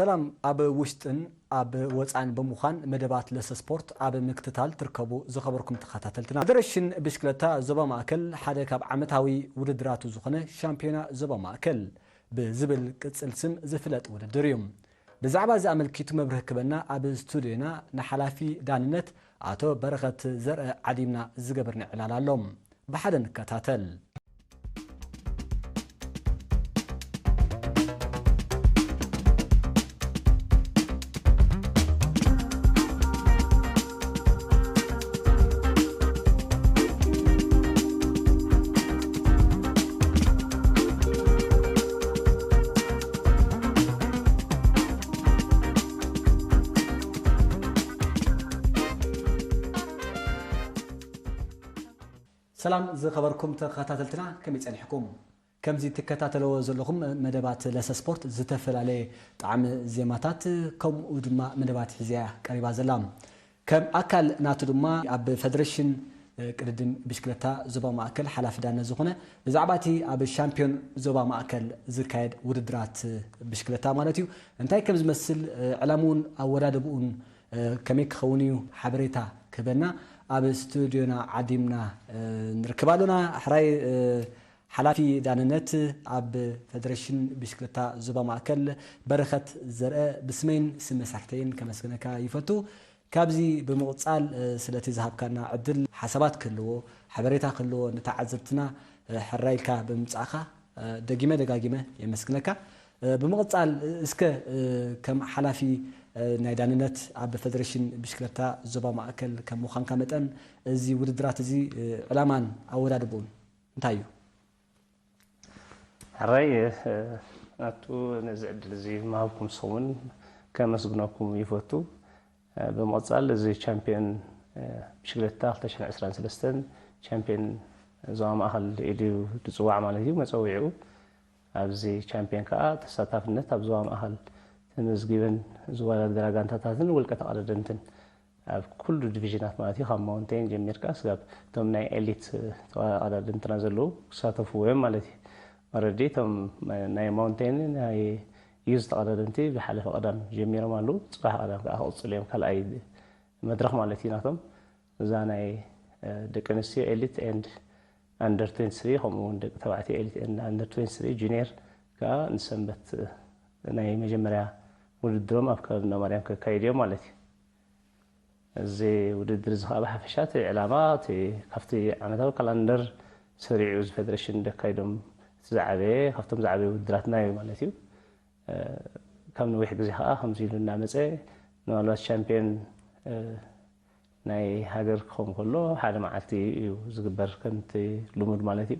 ሰላም። ኣብ ውሽጥን ኣብ ወፃን ብምዃን መደባት ለሰ ስፖርት ኣብ ምክትታል ትርከቡ ዝኸበርኩም ተኸታተልትና፣ ፌደሬሽን ብሽክለታ ዞባ ማእከል ሓደ ካብ ዓመታዊ ውድድራቱ ዝኾነ ሻምፒዮና ዞባ ማእከል ብዝብል ቅጽል ስም ዝፍለጥ ውድድር እዩ። ብዛዕባ እዚ ኣመልኪቱ መብርሂ ክበና ኣብ ስቱዲዮና ንሓላፊ ዳንነት ኣቶ በረኸት ዘርአ ዓዲምና ዝገበርና ዕላል ኣሎ። ብሓደ ንከታተል። ሰላም ዝኸበርኩም ተኸታተልትና፣ ከመይ ጸኒሕኩም? ከምዚ ትከታተልዎ ዘለኹም መደባት ለሰ ስፖርት ዝተፈላለየ ጣዕሚ ዜማታት ከምኡ ድማ መደባት ሒዛ እያ ቀሪባ ዘላ። ከም ኣካል ናቱ ድማ ኣብ ፌደሬሽን ቅድድም ብሽክለታ ዞባ ማእከል ሓላፊ ዳነ ዝኾነ ብዛዕባ እቲ ኣብ ሻምፒዮን ዞባ ማእከል ዝካየድ ውድድራት ብሽክለታ ማለት እዩ እንታይ ከም ዝመስል ዕላምኡን ኣወዳድብኡን ከመይ ክኸውን እዩ ሓበሬታ ክህበና ኣብ ስቱዲዮና ዓዲምና ንርክብ ኣሎና። ሕራይ ሓላፊ ዳንነት ኣብ ፌደሬሽን ብሽክለታ ዞባ ማእከል በረኸት ዘርአ ብስመይን ስም መሳርሕተይን ከመስግነካ ይፈቱ። ካብዚ ብምቕጻል ስለቲ ዝሃብካና ዕድል ሓሳባት ክህልዎ ሓበሬታ ክህልዎ ንተዓዘብትና ሕራይ ኢልካ ብምምጻእካ ደጊመ ደጋጊመ የመስግነካ። ብምቕጻል እስከ ከም ሓላፊ ናይ ዳንነት ኣብ ፌደሬሽን ብሽክለታ ዞባ ማእከል ከም ምዃንካ መጠን እዚ ውድድራት እዚ ዕላማን ኣወዳድብኡን እንታይ እዩ? ሕራይ ናቱ ነዚ ዕድል እዚ ምሃብኩም ንስኹም እውን ከመስግነኩም ይፈቱ። ብምቕፃል እዚ ቻምፒዮን ብሽክለታ ክልተ ሽሕን ዕስራን ሰለስተን ቻምፒዮን ዞባ ማእኸል ኢሉ ዝፅዋዕ ማለት እዩ መፀዊዕኡ። ኣብዚ ቻምፒዮን ከዓ ተሳታፍነት ኣብ ዞባ ማእኸል ተመዝጊበን ዝወዳደራ ጋንታታትን ውልቀ ተቐዳደምትን ኣብ ኩሉ ዲቪዥናት ማለት እዩ ካብ ማውንቴን ጀሚርካ ስጋብ እቶም ናይ ኤሊት ተቐዳደምትና ዘለዉ ክሳተፍዎ እዮም ማለት እዩ። ኦረዲ እቶም ናይ ማውንቴን ናይ ዩዝ ተቐዳደምቲ ብሓለፈ ቀዳም ጀሚሮም ኣለዉ። ፅባሕ ቀዳም ከዓ ክቕፅሉ እዮም ካልኣይ መድረኽ ማለት እዩ ናቶም። እዛ ናይ ደቂ ኣንስትዮ ኤሊት ኤንድ ኣንደር ትዌንቲ ስሪ ከምኡ እውን ደቂ ተባዕትዮ ኤሊት ኤንድ ኣንደር ትዌንቲ ስሪ ጁኒየር ከዓ ንሰንበት ናይ መጀመርያ ውድድሮም ኣብ ከባቢ እንዳ ማርያም ከካይዱ እዮም ማለት እዩ። እዚ ውድድር እዚ ከዓ ብሓፈሻ እቲ ዕላማ እቲ ካብቲ ዓመታዊ ካላንደር ሰሪዑ እዚ ፌደሬሽን ደካይዶም እቲ ዝዓበየ ካብቶም ዝዓበየ ውድድራትና እዩ ማለት እዩ። ካብ ነዊሕ ግዜ ከዓ ከምዚ ኢሉ እናመፀ ምናልባት ሻምፒዮን ናይ ሃገር ክኸውን ከሎ ሓደ መዓልቲ እዩ ዝግበር ከምቲ ልሙድ ማለት እዩ።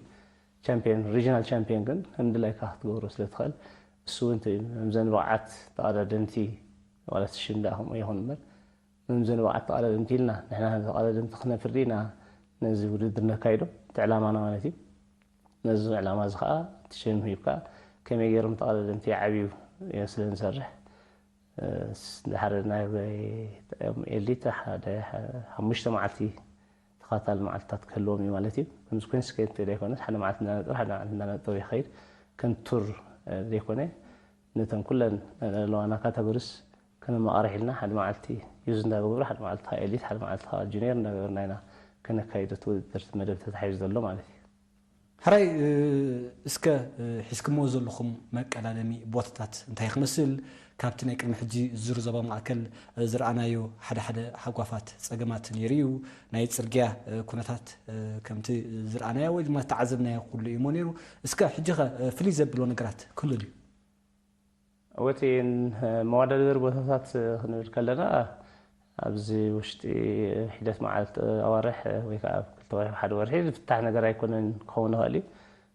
ቻምፒዮን ሪጅናል ቻምፒዮን ግን ከም ድላይካ ክትገብሮ ስለ ትኽእል እሱ እውን እቲ መምዘኒ ብቕዓት ተቐዳደምቲ ማለት ሽም ደኣ ከምኡ ይኹን እምበር መምዘኒ ብቕዓት ተቐዳደምቲ ኢልና ንሕና ከም ተቐዳደምቲ ክነፍሪ ኢና ነዚ ውድድር ነካይዶ እቲ ዕላማና ማለት እዩ። ነዚ ዕላማ እዚ ከዓ እቲ ሽም ሂብካ ከመይ ገይሮም ተቐዳደምቲ ይዓብዩ ስለ ንሰርሕ ድሓር ናይ ኤሊት ሓደ ሓሙሽተ መዓልቲ ተኸታታሊ መዓልትታት ክህልዎም እዩ ማለት እዩ። ከምዚ ኮይንስ ከንት ኣይኮነስ ሓደ መዓልቲ እንዳነጠሩ ሓደ መዓልቲ እንዳነጠሩ ይኸይድ ከም ቱር ዘይኮነ ነተን ኩለን ዘለዋና ካተጎሪስ ከነመቓርሕ ኢልና ሓደ መዓልቲ ዩዝ እንዳገበሩ ሓደ መዓልቲ ከዓ ኤሊት ሓደ መዓልቲ ከዓ ጁኒየር እንዳገበርና ኢና ከነካይዶ እቲ ውድድር መደብ ተታሒዙ ዘሎ ማለት እዩ። ሕራይ እስከ ሒዝክሞ ዘለኹም መቀዳደሚ ቦታታት እንታይ ክመስል ካብቲ ናይ ቅድሚ ሕጂ ዙር ዞባ ማእከል ዝረኣናዮ ሓደ ሓደ ሃጓፋት ጸገማት ነይሩ እዩ። ናይ ጽርግያ ኩነታት ከምቲ ዝረኣናዮ ወይ ድማ ዝተዓዘብናዮ ኩሉ እዩሞ ነይሩ። እስከ ሕጂ ኸ ፍልይ ዘብሎ ነገራት ክህሉ ድዩ? ወቲ መወዳደሪ ቦታታት ክንብል ከለና ኣብዚ ውሽጢ ሒደት መዓልቲ ኣዋርሕ ወይ ከዓ ኣብ ክልተ ወርሒ ሓደ ወርሒ ዝፍታሕ ነገር ኣይኮነን ክኸውን ይኽእል እዩ።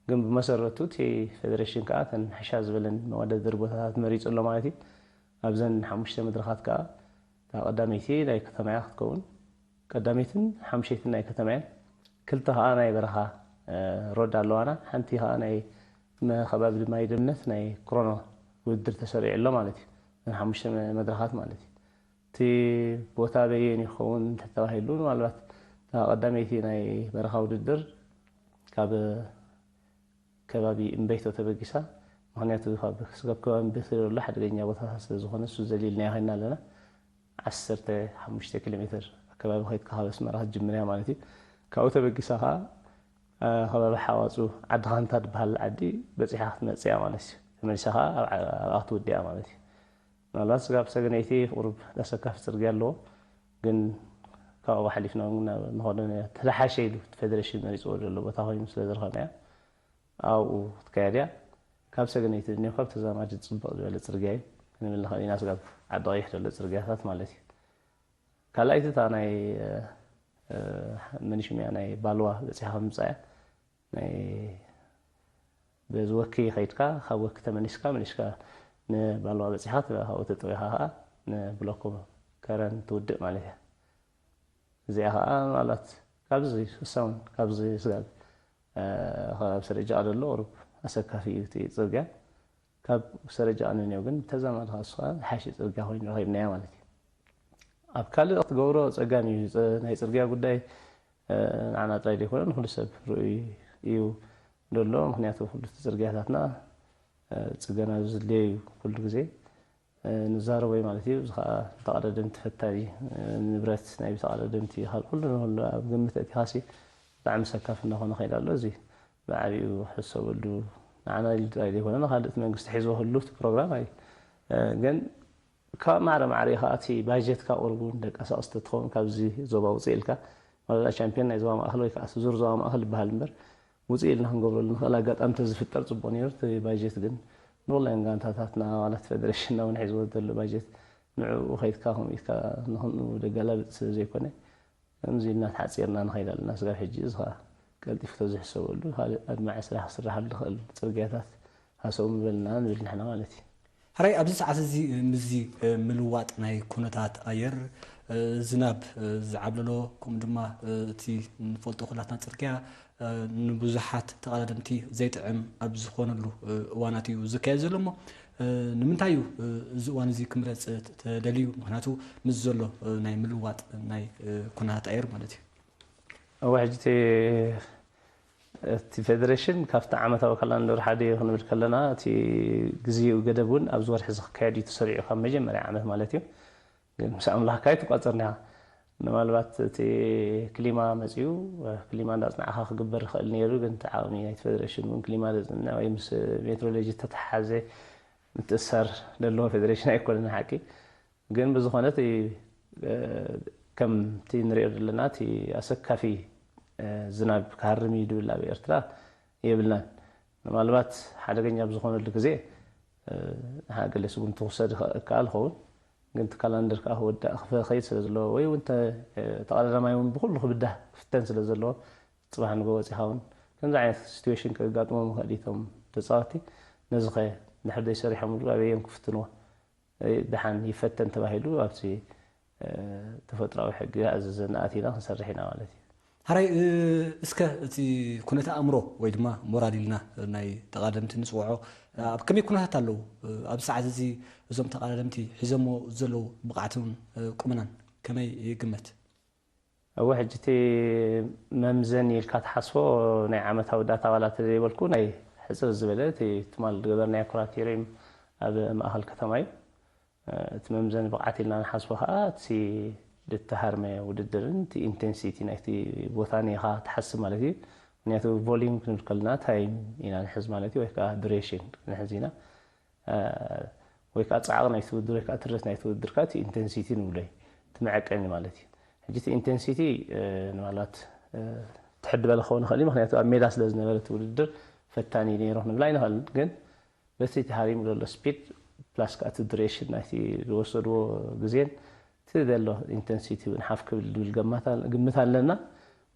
ግን ብመሰረቱ እቲ ፌደሬሽን ከዓ እተን ሕሻ ዝበለን መወዳደሪ ቦታታት መሪፁ ኣሎ ማለት እዩ። ኣብዘን ሓሙሽተ መድረኻት ከዓ እታ ቀዳመይቲ ናይ ከተማ እያ ክትከውን። ቀዳመይትን ሓሙሸይትን ናይ ከተማ እየን። ክልተ ከዓ ናይ በረኻ ሮድ ኣለዋና። ሓንቲ ከዓ ናይ መኸባቢ ድማ ይደምነት ናይ ክሮኖ ውድድር ተሰሪዑ ኣሎ ማለት እዩ። እዘን ሓሙሽተ መድረኻት ማለት እዩ። እቲ ቦታ በየን ይኸውን እንተተባሂሉ ምናልባት እታ ቀዳመይቲ ናይ በረኻ ውድድር ካብ ከባቢ እምበይቶ ተበጊሳ ምክንያቱ ካብ ስጋብ ከባቢ ቤት ዘሎ ሓደገኛ ቦታ ስለ ዝኾነ እሱ ዘሊልና ይኸይና ኣለና። ዓሰርተ ሓሙሽተ ኪሎ ሜትር ኣከባቢ ከይድካ ካብ ኣስመራ ክትጅምር እያ ማለት እዩ። ካብኡ ተበጊሳ ከዓ ከባቢ ሓዋፁ ዓዲ ካንታ ዝበሃል ዓዲ በፂሓ ክትመፅእ እያ ማለት እዩ። ተመሊሳ ከዓ ኣብኣ ክትውድእ እያ ማለት እዩ። ምናልባት ስጋብ ሰገነይቲ ቁሩብ ተሰካፊ ፅርግያ ኣለዎ፣ ግን ካብኡ ሓሊፍና እውን ናብ ንኸዶ ተደሓሸ ኢሉ እቲ ፌደሬሽን መሪፅዎ ዘሎ ቦታ ኮይኑ ስለ ዝረኸብናያ ኣብኡ ክትካየድ እያ። ካብ ሰገነይቲ እኒኦ ካብ ተዛማዲ ፅብቕ ዝበለ ፅርግያ እዩ ክንብል ንኽእል ኢና። ስጋብ ዓዲ ቀይሕ ዘሎ ፅርግያታት ማለት እዩ። ካልኣይቲ እታ ናይ ምንሽምያ ናይ ባልዋ በፂኻ ምፃያ ናይ በዚ ወኪ ከይድካ ካብ ወኪ ተመሊስካ መሊስካ ንባልዋ በፂኻ ካብኡ ተጠዊኻ ከዓ ንብሎኮ ከረን ትውድእ ማለት እያ። እዚኣ ከዓ ማለት ካብዚ እሳውን ካብዚ ስጋብ ኣብ ሰረጃ ደሎ ቁሩብ ኣሰካፊ እዩ እቲ ፅርግያ። ካብ ሰረጃ ኣንንዮ ግን ተዛማድካ እሱ ከዓ ሓሽ ፅርግያ ኮይኑ ረኺብናዮ ማለት እዩ። ኣብ ካልእ ክትገብሮ ፀጋም እዩ። ናይ ፅርግያ ጉዳይ ንዓና ጥራይ ዘይኮነ ንኩሉ ሰብ ርኡይ እዩ ደሎ። ምክንያቱ ኩሉ እቲ ፅርግያታትና ፅገና ዝድልዮ እዩ ኩሉ ግዜ ንዛረቦ ማለት እዩ። እዚ ከዓ ተቐዳደምቲ ፈታኒ ንብረት ናይ ተቐዳደምቲ ካብ ኩሉ ንኩሉ ኣብ ግምት ኣእቲኻሲ ብጣዕሚ ሰካፍ እናኾነ ከይድ ኣሎ። እዚ ብዓቢኡ ሕሰበሉ ንዓና ኢሉ ጥራይ ዘይኮነ ንካልእ እቲ መንግስቲ ሒዝዎ ክህሉ እቲ ፕሮግራም ኣዩ። ግን ካብ ማዕረ ማዕረ እዩ ከዓ እቲ ባጀትካ ቁሩብ እውን ደቀሳቕስ ተትኸውን ካብዚ ዞባ ውፅእ ኢልካ ማለት ቻምፒዮን ናይ ዞባ ማእኸል ወይ ከዓ ዙር ዞባ ማእኸል ይበሃል እምበር ውፅእ ኢልና ክንገብረሉ ንኽእል ኣጋጣሚ ተዝፍጠር ፅቡቕ ነይሩ። እቲ ባጀት ግን ንወላይን ጋንታታትና ኣባላት ፌደሬሽንና እውን ሒዝዎ ዘሎ ባጀት ንዕኡ ከይድካ ከምኡ ኢልካ ንክንኡ ደጋላብጥ ስለ ዘይኮነ ከምዚ ኢልና ተሓፂርና ንኸይድ ኣለና። ስጋብ ሕጂ እዚ ከዓ ቀልጢፉ ተዝሕሰበሉ ካልእ ኣድማዒ ስራሕ ክስራሓሉ ዝኽእል ፅርግያታት ሃሰው ምበልና ንብል ንሕና ማለት እዩ። ሕራይ ኣብዚ ሰዓት እዚ ምስዚ ምልዋጥ ናይ ኩነታት ኣየር ዝናብ ዝዓብለሎ ከምኡ ድማ እቲ ንፈልጦ ኩላትና ፅርግያ ንብዙሓት ተቐዳደምቲ ዘይጥዕም ኣብ ዝኾነሉ እዋናት እዩ ዝካየድ ዘሎ እሞ ንምንታይ እዩ እዚ እዋን እዚ ክምረፅ ተደልዩ? ምክንያቱ ምስ ዘሎ ናይ ምልዋጥ ናይ ኩነታት ኣየር ማለት እዩ። እወ ሕጂ እቲ እቲ ፌደሬሽን ካብቲ ዓመታዊ ካላንደር ሓደ እዩ ክንብል ከለና እቲ ግዜኡ ገደብ እውን ኣብዚ ወርሒ እዚ ክካየድ እዩ ተሰሪዑ ካብ መጀመርያ ዓመት ማለት እዩ። ግን ምስ ኣምላኽካ ኣይትቋፀርን ኢኻ። ምናልባት እቲ ክሊማ መፅዩ ክሊማ እንዳፅናዕኻ ክግበር ይኽእል ነይሩ። ግን እቲ ዓቕሚ ናይቲ ፌደሬሽን እውን ክሊማ ዘፅንዕ ወይ ምስ ሜትሮሎጂ ዝተተሓሓዘ ምትእስሳር ዘለዎ ፌደሬሽን ኣይኮነን ሓቂ። ግን ብዝኾነ እቲ ከምቲ ንሪኦ ዘለና እቲ ኣሰካፊ ዝናብ ክሃርም እዩ ድብል ኣብ ኤርትራ የብልናን። ምናልባት ሓደገኛ ኣብ ዝኾነሉ ግዜ ገለ ስጉምቲ ክውሰድ እከኣል ኸውን ግን እቲ ካላንደር ከዓ ክወዳእ ክኸይድ ስለ ዘለዎ ወይ እውን ተቐዳዳማይ እውን ብኩሉ ክብዳህ ክፍተን ስለ ዘለዎ ፅባሕ ንጎ ወፂኻ እውን ከምዚ ዓይነት ሲትዌሽን ከጋጥሞም ይኽእል እዩ እቶም ተፃወቲ ነዚ ኸ ድሕር ዘይሰሪሖምሉ ኣበይ እዮም ክፍትንዎ ደሓን ይፈተን ተባሂሉ ኣብቲ ተፈጥራዊ ሕጊ ኣዘዘና ኣቲና ክንሰርሕ ኢና ማለት እዩ። ሓራይ እስከ እቲ ኩነተ ኣእምሮ ወይ ድማ ሞራል ኢልና ናይ ተቓደምቲ ንፅውዖ ኣብ ከመይ ኩነታት ኣለዉ? ኣብ ሰዓት እዚ እዞም ተቓዳደምቲ ሒዞሞ ዘለዉ ብቕዓትን ቁመናን ከመይ ይግመት? እወ ሕጂ እቲ መምዘኒ ኢልካ ትሓስቦ ናይ ዓመታዊ ዳታ ዋላ ተዘይበልኩ ናይ ሕፅር ዝበለ እቲ ትማል ዝገበርናዮ ኩራቴርዮም ኣብ ማእኸል ከተማ እዩ። እቲ መምዘኒ ብቕዓት ኢልና ንሓስቦ ከዓ እቲ ዝተሃርመ ውድድርን እቲ ኢንቴንሲቲ ናይቲ ቦታን ኢኻ ትሓስብ ማለት እዩ። ምክንያቱ ቮሊዩም ክንብል ከለና ታይም ኢና ንሕዝ ማለት እዩ ወይ ከዓ ዱሬሽን ንሕዝ ኢና። ወይ ከዓ ፃዕቕ ናይቲ ውድድር ወይ ከዓ ትርት ናይቲ ውድድር ከዓ እቲ ኢንቴንሲቲ ንብሎ እዩ። እቲ መዐቀኒ ማለት እዩ። ሕጂ እቲ ኢንቴንሲቲ ንማላት ትሕድ በለ ክኸውን ይኽእል እዩ። ምክንያቱ ኣብ ሜዳ ስለ ዝነበረ እቲ ውድድር ፈታኒ እዩ ነይሩ ክንብል ኣይንኽእልን። ግን በቲ ተሃሪሙ ዘሎ ስፒድ ፕላስ ከዓ እቲ ዱሬሽን ናይቲ ዝወሰድዎ ግዜን እቲ ዘሎ ኢንተንሲቲ እውን ሓፍ ክብል ዝብል ግምት ኣለና።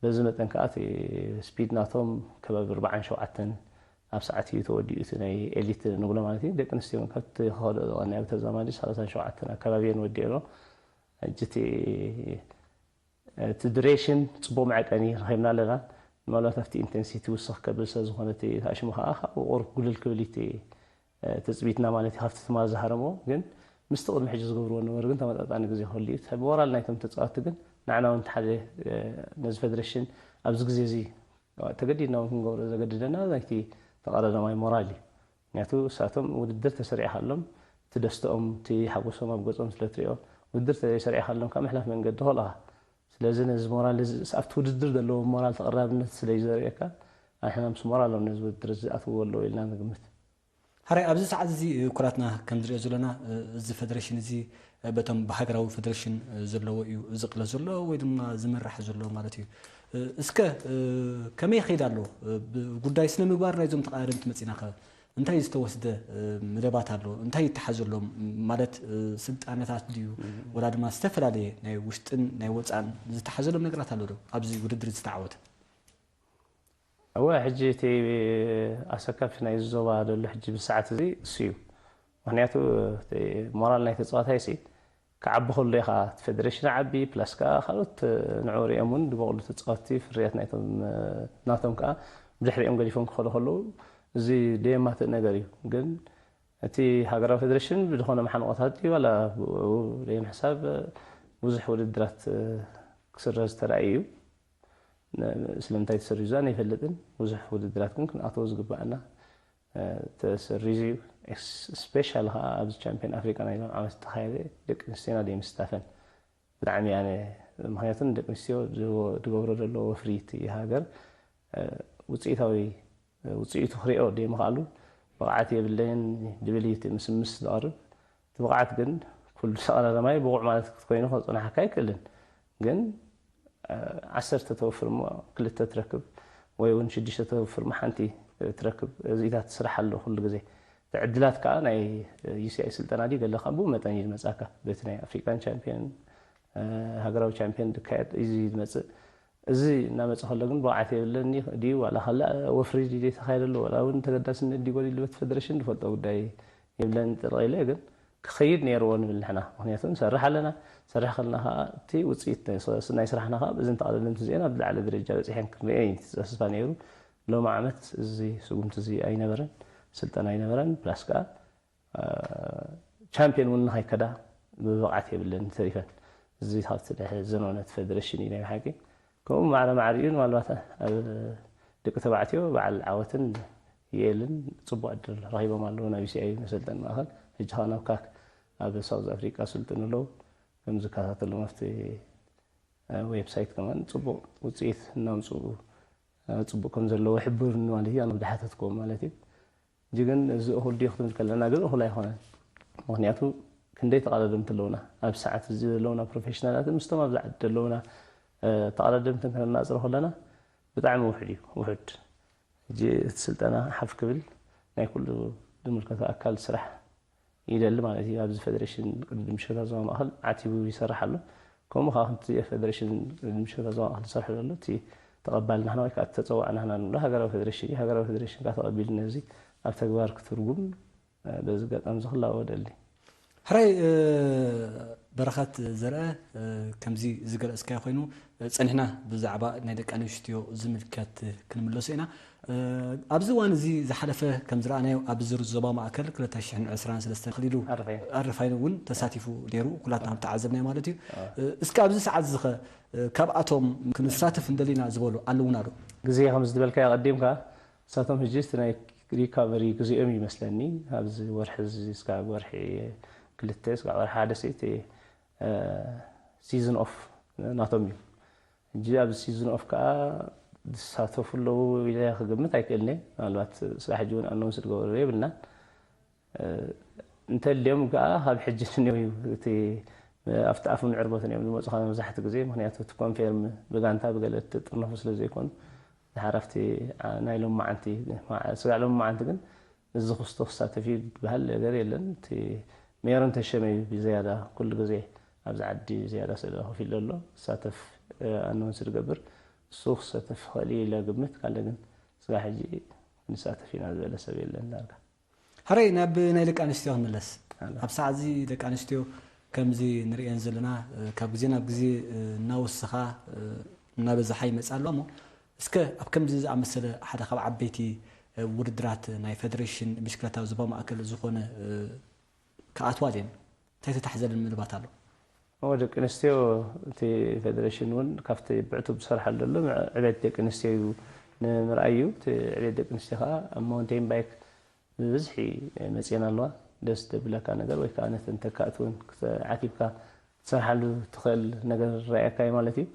በዚ መጠን ከዓ እቲ ስፒድ ናቶም ከባቢ ኣርባዓን ሸውዓተን ኣብ ሰዓት እዩ ተወዲኡ እቲ ናይ ኤሊት ንብሎ ማለት እዩ። ደቂ ኣንስትዮ እውን ካብቲ ክኸደኦ ዝቐነያ ብተዛማዲ ሰላሳን ሸውዓተን ኣከባቢ እየን ወዲኦ። ሕጂ እቲ እቲ ዱሬሽን ፅቡቕ መዐቀኒ ረኺብና ኣለና። ምናልባት ኣብቲ ኢንቴንሲቲ ውስኽ ከብል ስለ ዝኾነ እቲ ኣሽሙ ከዓ ካብኡ ቁሩብ ጉልል ክብል እቲ ትፅቢትና ማለት እዩ ካብቲ ትማል ዝሃረምዎ ግን ምስቲ ቅድሚ ሕጂ ዝገብርዎ ነበሩ ግን ተመጣጣኒ ግዜ ክህሉ እዩ። እቲ ሞራል ናይቶም ተፃወትቲ ግን ንዓና እውን ሓደ ነዚ ፌደሬሽን ኣብዚ ግዜ እዚ ተገዲድና እውን ክንገብሮ ዘገድደና ናይቲ ተቐዳዳማይ ሞራል እዩ። ምክንያቱ ንሳቶም ውድድር ተሰሪዕካሎም እቲ ደስተኦም እቲ ሓጎሶም ኣብ ገጾም ስለ ትሪኦ፣ ውድድር ተዘይሰሪዕካሎም ካብ ምሕላፍ መንገዲ ከልኦኻ። ስለዚ ነዚ ሞራል እዚ ኣብቲ ውድድር ዘለዎም ሞራል ተቐራብነት ስለ እዩ ዘርእየካ፣ ኣንሕና ምስ ሞራሎም ነዚ ውድድር እዚ ኣትውዎ ኣለዉ ኢልና ንግምት። ሓራይ ኣብዚ ሰዓት እዚ ኩላትና ከም ዝሪኦ ዘለና እዚ ፌደሬሽን እዚ በቶም ብሃገራዊ ፌደሬሽን ዘለዎ እዩ ዝቕለስ ዘሎ ወይ ድማ ዝምራሕ ዘሎ ማለት እዩ። እስከ ከመይ ይኸይድ ኣሎ? ጉዳይ ስነ ምግባር ናይዞም ተቐዳደምቲ መፂና ከ እንታይ ዝተወስደ መደባት ኣሎ? እንታይ ይተሓዘሎም? ማለት ስልጣነታት ድዩ ወላ ድማ ዝተፈላለየ ናይ ውሽጥን ናይ ወፃን ዝተሓዘሎም ነገራት ኣሎ ዶ ኣብዚ ውድድር ዝተዓወተ? እወ፣ ሕጂ እቲ ኣሰካፊ ናይ ዞባ ዘሎ ሕጂ ብሰዓት እዚ እሱ እዩ። ምክንያቱ እቲ ሞራል ናይ ተፃዋታይ ሲ ክዓቢ ከሎ ኢኻ እቲ ፌደሬሽን ዓቢ ፕላስ ከዓ ካልኦት ንዑ ሪኦም እውን ዝበቕሉ ተፃወትቲ ፍርያት ናይቶም ናቶም ከዓ ብድሕሪኦም ገዲፎም ክኸዱ ከለዉ እዚ ደየማትእ ነገር እዩ። ግን እቲ ሃገራዊ ፌደሬሽን ብዝኾነ መሓንቆታት ድዩ ዋላ ብኡ ደየምሕሳብ ብዙሕ ውድድራት ክስረዝ ተራእዩ እዩ። ስለምንታይ ተሰሪዙ ኣነ ኣይፈልጥን። ብዙሕ ውድድራት ግን ክንኣትዎ ዝግባኣና ተሰሪዙ እዩ። ስፔሻል ከዓ ኣብዚ ቻምፒዮን ኣፍሪቃ ናይ ሎም ዓመት ዝተኻየደ ደቂ ኣንስትዮና ደይምስታፈን ብጣዕሚ ኣነ ምክንያቱ ንደቂ ኣንስትዮ ዝገብሮ ዘሎ ወፍሪ እቲ ሃገር ውፅኢታዊ ውፅኢቱ ክሪኦ ደይምኽኣሉ ብቕዓት የብለይን ድብል እዩ እቲ ምስምስ ዝቐርብ እቲ ብቕዓት ግን ኩሉ ተቐዳዳማይ ብቑዕ ማለት ክትኮይኑ ከፅናሓካ ኣይክእልን ግን ዓሰርተ ተወፍር እሞ ክልተ ትረክብ ወይ እውን ሽዱሽተ ተወፍር እሞ ሓንቲ ትረክብ እዚታት ስራሕ ኣሎ ኩሉ ግዜ እቲ ዕድላት ከዓ ናይ ዩሲኣይ ስልጠና ድዩ ገለ ከዓ ብኡ መጠን እዩ ዝመፅኣካ በቲ ናይ ኣፍሪካን ቻምፒዮን ሃገራዊ ቻምፒዮን ዝካየድ እዩ ዝመፅእ እዚ እናመፀ ከሎ ግን ብቕዓት የብለኒ ድዩ ዋላ ካልእ ወፍሪ ድዩ ዘይተኻየደሉ ዋላ እውን ተገዳስነት ድዩ ጎዲሉ በቲ ፌደሬሽን ዝፈልጦ ጉዳይ የብለኒ ጥርቕ ኢለ ግን ክኸይድ ነይርዎ ንብል ንሕና ምክንያቱ ንሰርሕ ኣለና ሰርሕ ከለና ከዓ እቲ ውፅኢት ናይ ስራሕና ከዓ ብእዝን ተቐዳደምቲ እዚአን ኣብ ዝለዓለ ደረጃ በፂሐን ክንሪአን እዩ ተስፋ ነይሩ ሎሚ ዓመት እዚ ስጉምቲ እዚ ኣይነበረን ስልጠና ኣይነበረን ፕላስ ከዓ ቻምፒዮን እውን ንኸይከዳ ብብቕዓት የብለን ተሪፈን እዚ ካብቲ ዘኖነት ፌደሬሽን እዩ ናይ ብሓቂ ከምኡ ማዕረ ማዕሪኡ ምናልባት ኣብ ደቂ ተባዕትዮ በዓል ዓወትን የኤልን ፅቡቅ ዕድል ረኺቦም ኣለዉ ናብ ዩሲኣይ መሰልጠኒ ማእኸል ሕጂ ከዓ ናብ ካክ ኣብ ሳውዝ ኣፍሪቃ ስልጥኑ ኣለዉ ከም ዝከታተሎም ኣብቲ ዌብሳይት ከማን ፅቡቅ ውፅኢት እናምፅኡ ፅቡቅ ከም ዘለዎ ይሕብሩኒ ማለት እዩ ኣነ ዝሓተትክዎም ማለት እዩ ሕጂ ግን እዚ እኹል ድዩ ክትብል ከለና ግን እኹል ኣይኮነን ምክንያቱ ክንደይ ተቐዳደምቲ ኣለውና ኣብ ሰዓት እዚ ዘለውና ፕሮፌሽናላትን ምስቶም ኣብዚ ዓዲ ዘለውና ተቐዳደምትን ከነናፅሮ ከለና ብጣዕሚ ውሕድ እዩ ውሕድ ሕጂ እቲ ስልጠና ሓፍ ክብል ናይ ኩሉ ዝምልከቶ ኣካል ስራሕ ይደሊ ማለት እዩ ኣብዚ ፌደሬሽን ቅድድም ምሽክታ ዞባ ማእኸል ዓቲቡ ይሰርሕ ኣሎ ከምኡ ከዓ ከምቲ ፌደሬሽን ቅድድም ምሽክታ ዞባ ማእኸል ዝሰርሑ ዘሎ እቲ ተቐባልናህና ወይ ከዓ ተፀዋዕናህና ንብሎ ሃገራዊ ፌደሬሽን እዩ ሃገራዊ ፌደሬሽን ከዓ ተቐቢሉ ነዚ ኣብ ተግባር ክትርጉም በዚ ኣጋጣሚ እዚ ክላወ ደሊ ሕራይ በረኸት ዘርአ ከምዚ ዝገለፅካዮ ኮይኑ ፀኒሕና ብዛዕባ ናይ ደቂ ኣንስትዮ ዝምልከት ክንምለሶ ኢና ኣብዚ እዋን እዚ ዝሓለፈ ከም ዝረኣናዮ ኣብ ዝርዝ ዞባ ማእከል ክልተ ሽሕን ዕስራን ሰለስተን ክሊሉ ኣረፋይነ እውን ተሳቲፉ ነይሩ ኩላትና ከም ተዓዘብናዮ ማለት እዩ እስኪ ኣብዚ ሰዓት እዚ ኸ ካብኣቶም ክንሳተፍ እንደሊና ዝበሉ ኣለውና ዶ ግዜ ከም ዝበልካዮ ቀዲምካ ንሳቶም ሕጂ እቲ ናይ ሪካቨሪ ግዜኦም ይመስለኒ ኣብዚ ወርሒ እዚ ስጋብ ወርሒ ክልተ ስጋብ ወርሒ ሓደ እቲ ሲዝን ኦፍ ናቶም እዩ ሕጂ ኣብዚ ሲዝን ኦፍ ከዓ ዝሳተፉ ኣለዉ ኢለ ክግምት ኣይክእልኒ ምናልባት ስራሕ ሕጂ እውን ኣነውንስ ዝገበሩ የብልናን እንተልዮም ከዓ ካብ ሕጂ ንኔው እዩ እቲ ኣብቲ ኣፉን ዕርበትን እዮም ዝመፁ ካብ መብዛሕቲ ግዜ ምክንያቱ እቲ ኮንፌርም ብጋንታ ብገለ ትጥርነፉ ስለ ዘይኮኑ ድሓር ኣብቲ ናይ ሎማዓንቲ ስጋዕ ሎማዓንቲ ግን እዚ ክስቶ ክሳተፍ እዩ ዝበሃል ነገር የለን እቲ ሜሮን ተሸመ እዩ ብዝያዳ ኩሉ ግዜ ኣብዚ ዓዲ ዝያዳ ስለ ኮፍ ኢሉ ዘሎ ክሳተፍ ኣነውንስ ዝገብር እሱ ክሳተፍ ይኽእል እዩ ኢለ ግምት ካልእ ግን ስጋዕ ሕጂ ክንሳተፍ ኢና ዝበለ ሰብ የለን ዳርጋ ሕራይ ናብ ናይ ደቂ ኣንስትዮ ክንምለስ ኣብ ሰዓት እዚ ደቂ ኣንስትዮ ከምዚ ንርእየን ዘለና ካብ ግዜ ናብ ግዜ እናወሰኻ እናበዛሓ ይመፃ ኣሎ እሞ እስከ ኣብ ከምዚ ዝኣመሰለ ሓደ ካብ ዓበይቲ ውድድራት ናይ ፌደሬሽን ብሽክለታ ዞባ ማእከል ዝኾነ ክኣትዋ ድየን እንታይ ተታሕዘለን ምልባት ኣሎ እሞ ደቂ ኣንስትዮ እቲ ፌደሬሽን እውን ካብቲ ብዕቱብ ዝሰርሓሉ ዘሎ ዕቤት ደቂ ኣንስትዮ እዩ ንምርኣይ እዩ እቲ ዕቤት ደቂ ኣንስትዮ ከዓ ኣብ ማውንቴን ባይክ ብብዝሒ መፅየን ኣለዋ። ደስ ደብለካ ነገር ወይ ከዓ ነተን ተካእቲ እውን ዓቲብካ ክትሰርሓሉ ትኽእል ነገር ረኣየካ እዩ ማለት እዩ።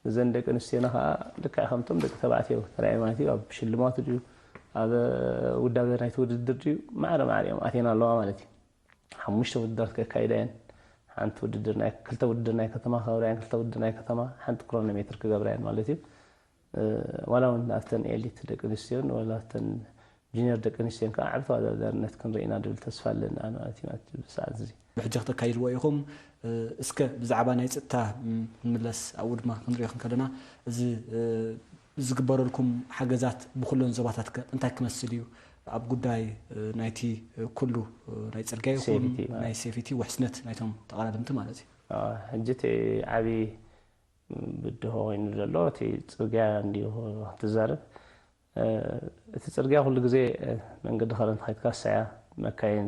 እዘን ደቂ ኣንስትዮና ከዓ ልክዕ ከምቶም ደቂ ተባዕትዮ ተራእየ ማለት እዩ። ኣብ ሽልማቱ ድዩ ኣብ ውዳበ ናይቲ ውድድር ድዩ ማዕረ ማዕረ እዮም ኣትየን ኣለዋ ማለት እዩ። ሓሙሽተ ውድድራት ከካይዳ እየን። ሓንቲ ውድድር ናይ ክልተ ውድድር ናይ ከተማ ክገብራ እየን፣ ክልተ ውድድር ናይ ከተማ፣ ሓንቲ ክሮኖሜትር ክገብራ እየን ማለት እዩ። ዋላ እውን ኣብተን ኤሊት ደቂ ኣንስትዮን ዋላ ኣብተን ጁኒየር ደቂ ኣንስትዮን ከዓ ዓቢ ተወዳዳርነት ክንርኢ ኢና ድብል ተስፋ ኣለና ማለት እዩ። ናብቲ ሰዓት እዚ ብሕጂ ክተካይድዎ ኢኹም። እስከ ብዛዕባ ናይ ፀጥታ ክንምለስ ኣብኡ ድማ ክንሪኦ ክንከለና እዚ ዝግበረልኩም ሓገዛት ብኩለን ዞባታት ከ እንታይ ክመስል እዩ? ኣብ ጉዳይ ናይቲ ኩሉ ናይ ፅርግያ ይኹን ናይ ሴፊቲ ውሕስነት ናይቶም ተቐዳደምቲ ማለት እዩ። ሕጂ እቲ ዓብዪ ብድሆ ኮይኑ ዘሎ እቲ ፅርግያ እንዲዩ ክትዛረብ። እቲ ፅርግያ ኩሉ ግዜ መንገዲ ከረን ተኸይድካ ሳያ መካይን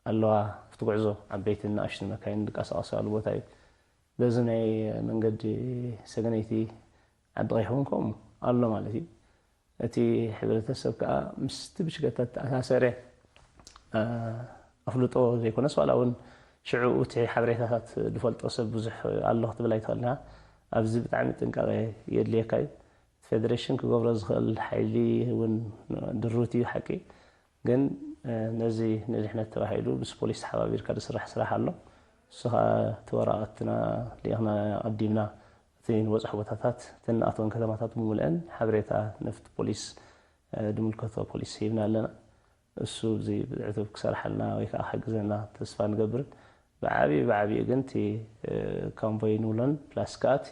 ኣለዋ። ኣብቲ ጉዕዞ ዓበይትን ንኣሽቱ መካይን ዝንቀሳቐሳሉ ቦታ እዩ። በዚ ናይ መንገዲ ሰገነይቲ ዓዲ ቀይሕ እውን ከምኡ ኣሎ ማለት እዩ። እቲ ሕብረተሰብ ከዓ ምስቲ ብሽገታ ተኣሳሰረ ኣፍልጦ ዘይኮነስ ዋላ እውን ሽዑ እቲ ሓበሬታታት ዝፈልጦ ሰብ ብዙሕ ኣሎ ክትብል ኣይትኽእልና። ኣብዚ ብጣዕሚ ጥንቃቄ የድልየካ እዩ። እቲ ፌደሬሽን ክገብሮ ዝኽእል ሓይሊ እውን ድሩት እዩ ሓቂ። ግን ነዚ ንድሕነት ተባሂሉ ምስ ፖሊስ ተሓባቢርካ ዝስራሕ ስራሕ ኣሎ። እሱ ከዓ እቲ ወረቐትና ልኢኽና ኣቐዲምና እቲ ንበፅሖ ቦታታት እቲ ንኣትወን ከተማታት ብምልአን ሓበሬታ ነፍቲ ፖሊስ ድምልከቶ ፖሊስ ሂብና ኣለና። እሱ እዚ ብዕቱብ ክሰርሓልና ወይ ከዓ ክሕግዘና ተስፋ ንገብርን ብዓብዩ ብዓብዩ ግን እቲ ካምቦይ ንብሎን ፕላስ ከዓ እቲ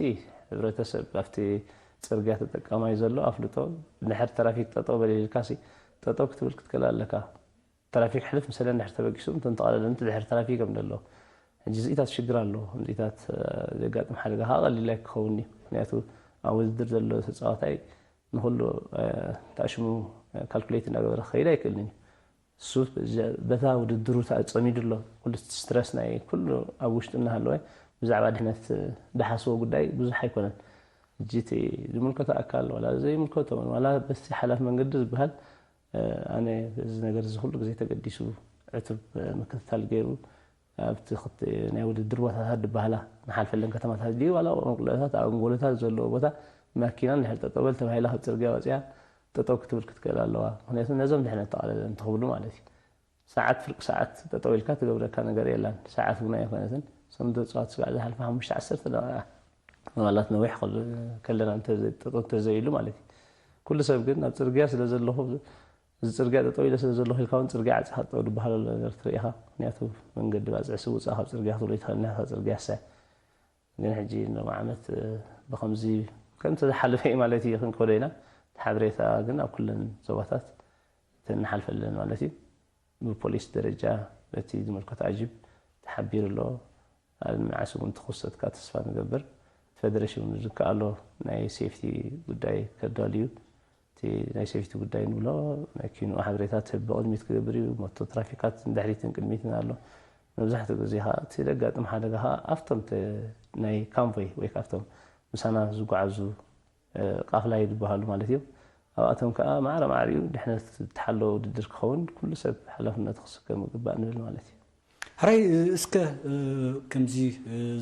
ሕብረተሰብ ኣብቲ ፅርግያ ተጠቃማይ ዘሎ ኣፍልጦ ድሕር ትራፊክ ጠጠው በል ኢልካሲ ጠጠው ክትብል ክትክእል ኣለካ። ትራፊክ ሕልፍ ምስ ኢለን ድሕር ተበጊሱ እንተን ተቐለለ እቲ ድሕር ትራፊክ ከም ዘሎ ሕጂ እዚኢታት ሽግር ኣሎ። ከምዚኢታት ዘጋጥም ሓደጋ ከዓ ቀሊል ኣይክኸውን እዩ። ምክንያቱ ኣብ ውድድር ዘሎ ተፃዋታይ ንኩሉ ታሽሙ ካልኩሌት እናገበረ ክኸይድ ኣይክእልን እዩ። እሱ በታ ውድድሩ ተፀሚዱ ኣሎ። ኩሉ ስትረስ ናይ ኩሉ ኣብ ውሽጡ እናሃለወ ብዛዕባ ድሕነት ዝሓስቦ ጉዳይ ብዙሕ ኣይኮነን። ሕጂ እቲ ዝምልከቶ ኣካል ዋላ ዘይምልከቶ ዋላ በቲ ሓላፊ መንገዲ ዝበሃል ኣነ እዚ ነገር እዚ ኩሉ ግዜ ተገዲሱ ዕቱብ ምክትታል ገይሩ ኣብቲ ናይ ውድድር ቦታታት ዝበሃላ ንሓልፈለን ከተማታት ድዩ ዋላ ቁልዕታት ኣብ ኣንጎሎታት ዘለዎ ቦታ ማኪና እንድሕር ጠጠው በል ተባሂላ ካብ ፅርግያ ወፂኣ ጠጠው ክትብል ክትክእል ኣለዋ። ምክንያቱ ነዞም ድሕነት ተቓለለ እንትኽብሉ ማለት እዩ። ሰዓት ፍርቂ ሰዓት ጠጠው ኢልካ ትገብረካ ነገር የላን። ሰዓት እውን ኣይኮነትን። እሶም ተፅዋት ስጋዕ ዝሓልፈ ሓሙሽተ ዓሰርተ ደቂቃ ምናልባት ነዊሕ ከለና ጠጠው እንተዘይሉ ማለት እዩ። ኩሉ ሰብ ግን ኣብ ፅርግያ ስለ ዘለኹ እዚ ፅርግያ ጠጠው ኢለ ስለ ዘለኹ ኢልካ እውን ፅርግያ ዓፂኻ ጠጠው ዝበሃል ኣሎ ነገር ትርኢ ኢኻ። ምክንያቱ መንገዲ ባፅዕ ስውፃ ካብ ፅርግያ ክትብሎ ይትኽእል ኢና ካብ ፅርግያ ሰ ግን ሕጂ ሎም ዓመት ብከምዚ ከምቲ ዝሓለፈ እዩ ማለት እዩ ክንከዶ ኢና። ሓበሬታ ግን ኣብ ኩለን ዞባታት ተንሓልፈለን ማለት እዩ። ብፖሊስ ደረጃ በቲ ዝምልከት ኣጅብ ተሓቢሩ ኣሎ። ኣብ መዓስ እውን ትኽሰትካ ተስፋ ንገብር። ፌደሬሽን እውን ዝከኣሎ ናይ ሴፍቲ ጉዳይ ከዳልዩ እቲ ናይ ሴፍቲ ጉዳይ ንብሎ ናይ ኪንኡ ሓበሬታ ትህብ ብቕድሚት ክገብር እዩ። ሞቶ ትራፊካት ንድሕሪትን ቅድሚትን ኣሎ። መብዛሕትኡ ግዜ ከዓ እቲ ዘጋጥም ሓደጋ ከዓ ኣብቶም ናይ ካምቮይ ወይ ካብቶም ምሳና ዝጓዓዙ ቃፍላይ ዝበሃሉ ማለት እዮም። ኣብኣቶም ከዓ ማዕረ ማዕሪኡ ድሕነት ዝተሓለወ ውድድር ክኸውን ኩሉ ሰብ ሓላፍነቱ ክስከም ይግባእ ንብል ማለት እዩ። ሕራይ እስከ ከምዚ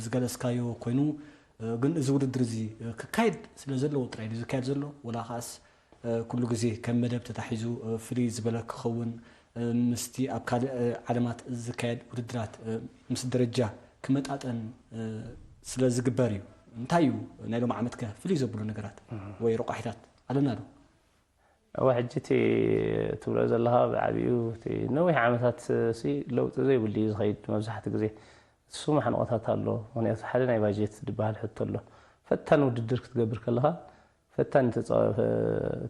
ዝገለጽካዮ ኮይኑ ግን እዚ ውድድር እዚ ክካየድ ስለ ዘለዎ ጥራይ ድዩ ዝካየድ ዘሎ ወላ ከዓስ ኩሉ ግዜ ከም መደብ ተታሒዙ ፍልይ ዝበለ ክኸውን ምስቲ ኣብ ካልእ ዓለማት ዝካየድ ውድድራት ምስ ደረጃ ክመጣጠን ስለ ዝግበር እዩ። እንታይ እዩ ናይ ሎም ዓመት ከ ፍልይ ዘብሉ ነገራት ወይ ረቋሒታት ኣለና ዶ? እወ ሕጂ እቲ ትብሎ ዘለኻ ብዓቢኡ እቲ ነዊሕ ዓመታት ሲ ለውጢ ዘይብሉ እዩ ዝኸይድ መብዛሕትኡ ግዜ። እሱ ማሕንቖታት ኣሎ። ምኽንያቱ ሓደ ናይ ባጀት ዝበሃል ሕቶ ኣሎ። ፈታኒ ውድድር ክትገብር ከለኻ ፈታኒ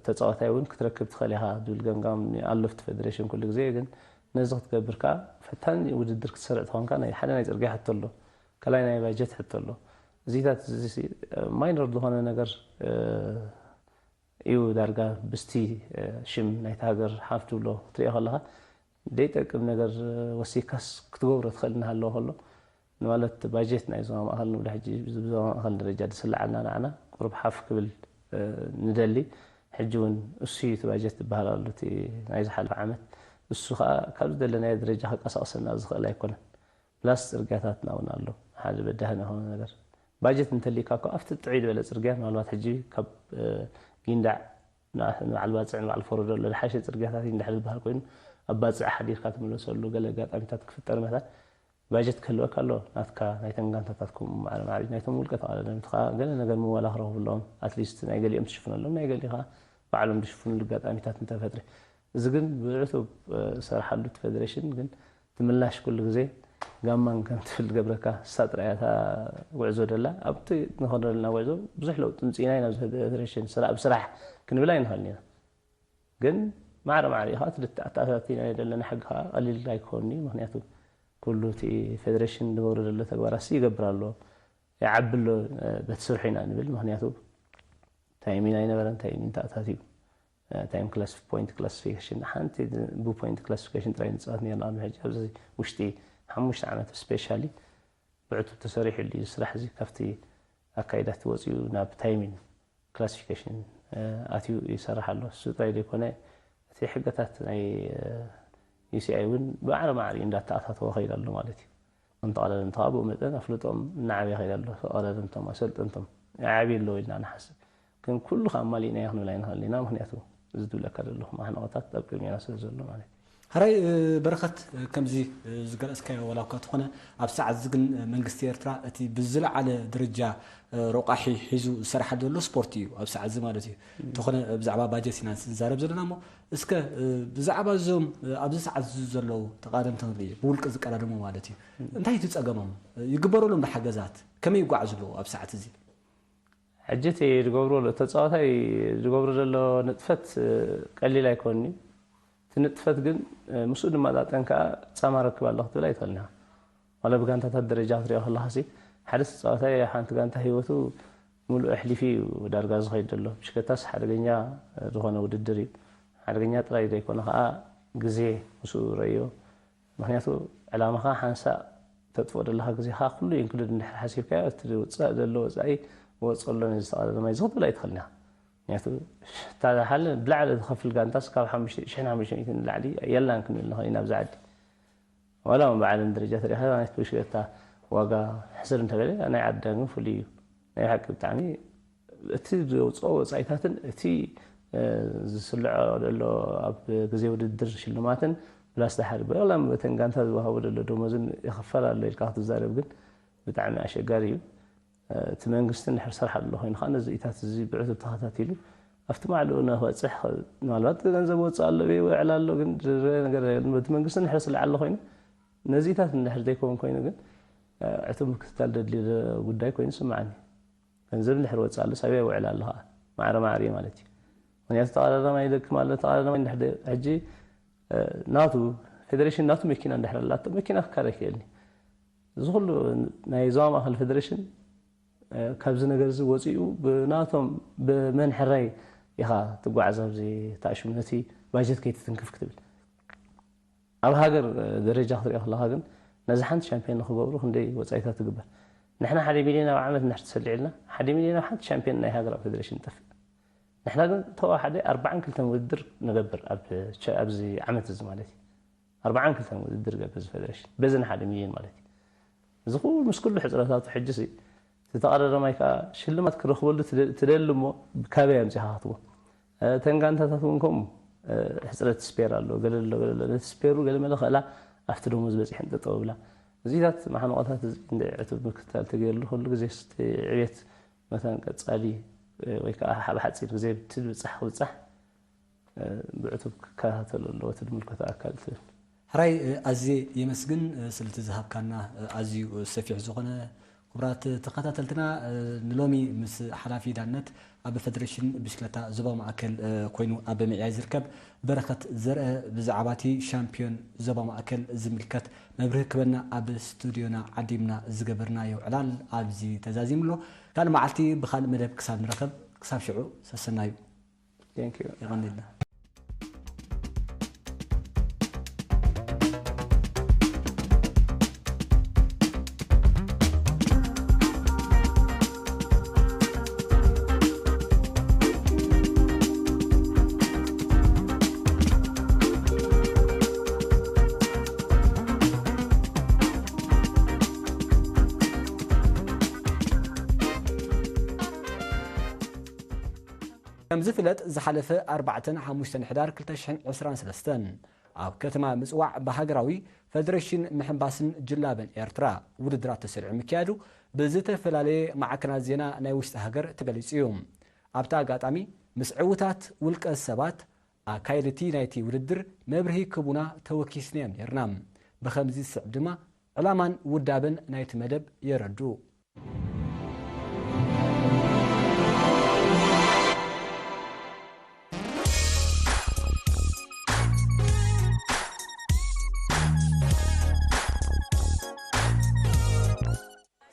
ተፃዋታይ እውን ክትረክብ ትኽእል ኢኻ ዝብል ገምጋም ኣሎ ኣብቲ ፌደሬሽን ኩሉ ግዜ። ግን ነዚ ክትገብር ከዓ ፈታኒ ውድድር ክትሰርዕ ተኾንካ ናይ ሓደ ናይ ፅርግያ ሕቶ ኣሎ፣ ካልኣይ ናይ ባጀት ሕቶ ኣሎ። እዚታት እዚ ማይነር ዝኾነ ነገር እዩ ዳርጋ ብስቲ ሽም ናይታ ሃገር ሓፍ ትብሎ ክትሪኦ ከለኻ ደይጠቅም ነገር ወሲካስ ክትገብሮ ትኽእል እናሃለወ ከሎ ንማለት ባጀት ናይ ዞባ ማእኸል ንብሎ ሕጂ ብዞባ ማእኸል ደረጃ ዝስልዓልና ንዓና ቁሩብ ሓፍ ክብል ንደሊ። ሕጂ እውን እሱ እዩ እቲ ባጀት ዝበሃል ኣሎ። እቲ ናይ ዝሓለፈ ዓመት እሱ ከዓ ካብ ዝደለናዮ ደረጃ ከንቀሳቕሰና ዝኽእል ኣይኮነን። ፕላስ ፅርግያታትና እውን ኣሎ። ሓደ በዳህና ዝኾነ ነገር ባጀት እንተሊካ እኮ ኣብቲ ጥዑይ ዝበለ ፅርግያ ምናልባት ሕጂ ካብ ጊንዳዕ ንበዓል ባፅዕ ንበዓል ፈረዶ ኣሎ ዝሓሸ ፅርግያታት እዩ እንድሕር ዝበሃል ኮይኑ ኣብ ባፅዕ ሓዲርካ ትምለሰሉ ገለ ኣጋጣሚታት ክፍጠር መታን ባጀት ክህልወካ ኣሎ። ናትካ ናይተን ጋንታታት ከምኡ ማዕረ ማዕሪት ናይቶም ውልቀ ተቓዳደምቲ ከዓ ገለ ነገር ምወላ ክረኽቡ ኣለዎም። ኣትሊስት ናይ ገሊኦም ትሽፍነሎም ናይ ገሊኻ ባዕሎም ዝሽፍኑሉ ኣጋጣሚታት እንተፈጥሪ እዚ ግን ብዕቱብ ዝሰርሓሉ እቲ ፌደሬሽን ግን ትምላሽ ኩሉ ግዜ ጋማን ከም ትብል ገብረካ እሳ ጥራይ እታ ጉዕዞ ደላ ኣብቲ ንኸደልና ጉዕዞ ብዙሕ ለውጢ ምፅኢና ኢና። ፌደሬሽን ስራ ኣብ ስራሕ ክንብል ኣይንኽእልን ኢና። ግን ማዕረ ማዕረ ኢኻ ትልተ ኣተኣታቲና ዘለና ሕጊ ከዓ ቀሊል ኣይኮን እዩ። ምክንያቱ ኩሉ እቲ ፌደሬሽን ዝገብሮ ዘሎ ተግባራት ይገብር ኣሎ ይዓቢ ኣሎ በቲ ስርሑ ኢና ንብል። ምክንያቱ ታይሚን ኣይነበረን ታይሚን ተኣታትዩ ታይም ክላስ ፖይንት ክላሲፊኬሽን ሓንቲ ብፖይንት ክላሲፊኬሽን ጥራይ ንፃወት ነርና። ኣብ ሕጂ ኣብዚ ውሽጢ ሓሙሽተ ዓመት ስፔሻሊ ብዕቱብ ተሰሪሑ ዩ ስራሕ እዚ ካብቲ ኣካይዳት ወፂኡ ናብ ታይሚን ክላሲፊኬሽን ኣትዩ ይሰርሕ ኣሎ። እሱ ጥራይ ዘይኮነ እቲ ሕገታት ናይ ዩሲኣይ እውን ብማዕረ ማዕሪ እንዳተኣታተወ ከይድ ኣሎ ማለት እዩ። እንተቐዳደምቲ ከዓ ብኡ መጠን ኣፍልጦም እናዓበየ ከይድ ኣሎ። ተቐዳደምቶም ኣሰልጠንቶም ይዓብዩ ኣለዉ ኢልና ንሓስብ። ግን ኩሉ ከዓ ኣማሊእናዮ ክንብል ኣይንኽእል ኢና። ምክንያቱ እዚ ዝብለካ ዘለኹ ማሕነቆታት ኣብ ቅድሜና ስለ ዘሎ ማለት እዩ። ሕራይ በረኸት፣ ከምዚ ዝገለፅካዮ ዋላ እኳ ተኾነ ኣብ ሰዓት እዚ ግን መንግስቲ ኤርትራ እቲ ብዝለዓለ ደረጃ ረቋሒ ሒዙ ዝሰርሓሉ ዘሎ ስፖርት እዩ ኣብ ሰዓት እዚ ማለት እዩ። እንተኾነ ብዛዕባ ባጀት ኢና ንዛረብ ዘለና እሞ እስከ ብዛዕባ እዞም ኣብዚ ሰዓት እዚ ዘለዉ ተቓደምቲ ክንርኢ ብውልቂ ዝቀዳደሙ ማለት እዩ እንታይ እቲ ጸገሞም ይግበረሎም ዶ ሓገዛት ከመይ ይጓዓዙ ኣለዉ ኣብ ሰዓት እዚ? ሕጂ እቲ ዝገብርዎ ተፃዋታይ ዝገብሮ ዘሎ ንጥፈት ቀሊል ኣይኮን እዩ። እቲ ንጥፈት ግን ምስኡ ድማ ጣጠን ከዓ ፃማ ረክብ ኣሎ ክትብል ኣይትኽእልን ኢኻ። ዋላ ብጋንታታት ደረጃ ክትሪኦ ከለኻ ሲ ሓደ ተፃዋታይ ሓንቲ ጋንታ ህይወቱ ሙሉእ ኣሕሊፉ እዩ ዳርጋ ዝኸይድ ዘሎ። ብሽከታስ ሓደገኛ ዝኾነ ውድድር እዩ። ሓደገኛ ጥራይ ዘይኮነ ከዓ ግዜ ምስኡ ረእዮ። ምክንያቱ ዕላማኻ ሓንሳእ ተጥፍኦ ዘለኻ ግዜኻ ኩሉ ኢንክሉድ እንድሕር ሓሲብካዮ እቲ ዝውፃእ ዘሎ ወፃኢ ወፅኦ ኣሎ ነዚ ዝተቐደደ ማይ እዚ ክትብል ኣይትኽእልን ኢኻ። ምክንያቱ እታ ዝሓለ ብላዕሊ ዝኸፍል ጋንታስ ካብ ሓሙሽተ ሽሕን ሓሙሽተ ሚእትን ንላዕሊ የላን ክንብል ንኽእል ኢና ኣብዚ ዓዲ። ዋላ እውን ብዓለም ደረጃ ተሪእኻ ናይ ብሽክለታ ዋጋ ሕስር እንተበለ ናይ ዓድና ግን ፍሉይ እዩ። ናይ ብሓቂ ብጣዕሚ እቲ ዘውፅኦ ወፃኢታትን እቲ ዝስልዖ ዘሎ ኣብ ግዜ ውድድር ሽልማትን ፕላስ ደሓር በላም በተን ጋንታ ዝወሃቦ ዘሎ ደሞዝን ይኽፈል ኣሎ ኢልካ ክትዛረብ ግን ብጣዕሚ ኣሸጋሪ እዩ። እቲ መንግስቲ እንድሕር ሰርሓ ኣሎ ኮይኑ ከዓ ነዚ ኢታት እዚ ብዕቱብ ተኸታቲሉ ኣብቲ ማዕልኡ ንክበፅሕ ምናልባት ገንዘብ ወፅእ ኣሎ ብውዕል ኣሎ ግን ዝረአ ነገር የለን። በቲ መንግስቲ እንድሕር ስልዓ ኣሎ ኮይኑ ነዚታት እንድሕር ዘይከውን ኮይኑ ግን ዕቱብ ምክትታል ዘድልዮ ጉዳይ ኮይኑ ይስምዓኒ። ገንዘብ እንድሕር ወፅእ ኣሎ ሳበይ ውዕል ኣሎ ከዓ ማዕረ ማዕሪ ማለት እዩ። ምክንያቱ ተቐዳዳማይ ይደክም ኣሎ ተቐዳዳማይ እንድሕር ሕጂ ናቱ ፌደሬሽን ናቱ መኪና እንድሕር ኣላቶ መኪና ክካረ ይክእል እዚ ኩሉ ናይ ዞባ ማእከል ፌደሬሽን ካብዚ ነገር እዚ ወፂኡ ብናቶም ብመን ሕራይ ኢኻ ትጓዓዝ ኣብዚ ተኣሽሙ ነቲ ባጀት ከይትትንክፍ ክትብል ኣብ ሃገር ደረጃ ክትሪኦ ከለኻ ግን ነዚ ሓንቲ ሻምፒዮን ንክገብሩ ክንደይ ወፃኢታት ትግበር ንሕና ሓደ ሚልዮን ኣብ ዓመት እንድሕር ተሰሊዕልና ሓደ ሚልዮን ኣብ ሓንቲ ሻምፒዮን ናይ ሃገር ኣብ ፌደሬሽን ንጠፍእ ንሕና ግን ተወሓደ ኣርባዓን ክልተን ውድድር ንገብር ኣብዚ ዓመት እዚ ማለት እዩ ኣርባዓን ክልተን ውድድር ገብር እዚ ፌደሬሽን በዚ ንሓደ ሚልዮን ማለት እዩ እዚ ኩሉ ምስ ኩሉ ሕፅረታቱ ሕጂ ሲ እቲ ተቐዳዳማይ ከዓ ሽልማት ክረኽበሉ ትደሊ እሞ ካበይ ኣምፂኻ ክትቦ እተን ጋንታታት እውን ከምኡ ሕፅረት ስፔር ኣሎ ገለ ኣሎ ገለ ኣሎ ነቲ ስፔሩ ገለ መለ ክእላ ኣብቲ ደሞዝ በፂሐን ጠጠው ብላ እዚታት ማሕንቆታት እዚ እንደ ዕቱብ ምክትታል ተገይርሉ ኩሉ ግዜ ስቲ ዕቤት መታን ቀፃሊ ወይ ከዓ ሓብ ሓፂር ግዜ ብትብፃሕ ክብፃሕ ብዕቱብ ክከታተሎ ኣለዎ እቲ ዝምልከቶ ኣካል ትብል። ሕራይ ኣዝየ የመስግን ስለቲ ዝሃብካና ኣዝዩ ሰፊሕ ዝኾነ ክቡራት ተኸታተልትና ንሎሚ ምስ ሓላፊ ዳነት ኣብ ፌደሬሽን ብሽክለታ ዞባ ማእከል ኮይኑ ኣብ ምዕያይ ዝርከብ በረኸት ዘርአ ብዛዕባ እቲ ሻምፒዮን ዞባ ማእከል ዝምልከት መብርሂ ክበና ኣብ ስቱድዮና ዓዲምና ዝገበርናዮ ዕላል ኣብዚ ተዛዚሙ ኣሎ። ካልእ መዓልቲ ብኻልእ መደብ ክሳብ ንረኸብ ክሳብ ሽዑ ሰሰናዩ። Thank you. የቐንልና። ከም ዝፍለጥ ዝሓለፈ ኣርባዕተን ሓሙሽተን ሕዳር ክልተ ሽሕን ዕስራን ሰለስተን ኣብ ከተማ ምጽዋዕ ብሃገራዊ ፈደረሽን ምሕንባስን ጅላበን ኤርትራ ውድድራት ተሰሪዑ ምክያዱ ብዝተፈላለየ ማዕከናት ዜና ናይ ውሽጢ ሃገር ተገሊጹ እዩ። ኣብቲ ኣጋጣሚ ምስ ዕዉታት ውልቀ ሰባት ኣካየድቲ ናይቲ ውድድር መብርሂ ክቡና ተወኪስናዮም ነይርና። ብኸምዚ ዝስዕብ ድማ ዕላማን ውዳበን ናይቲ መደብ የረድኡ።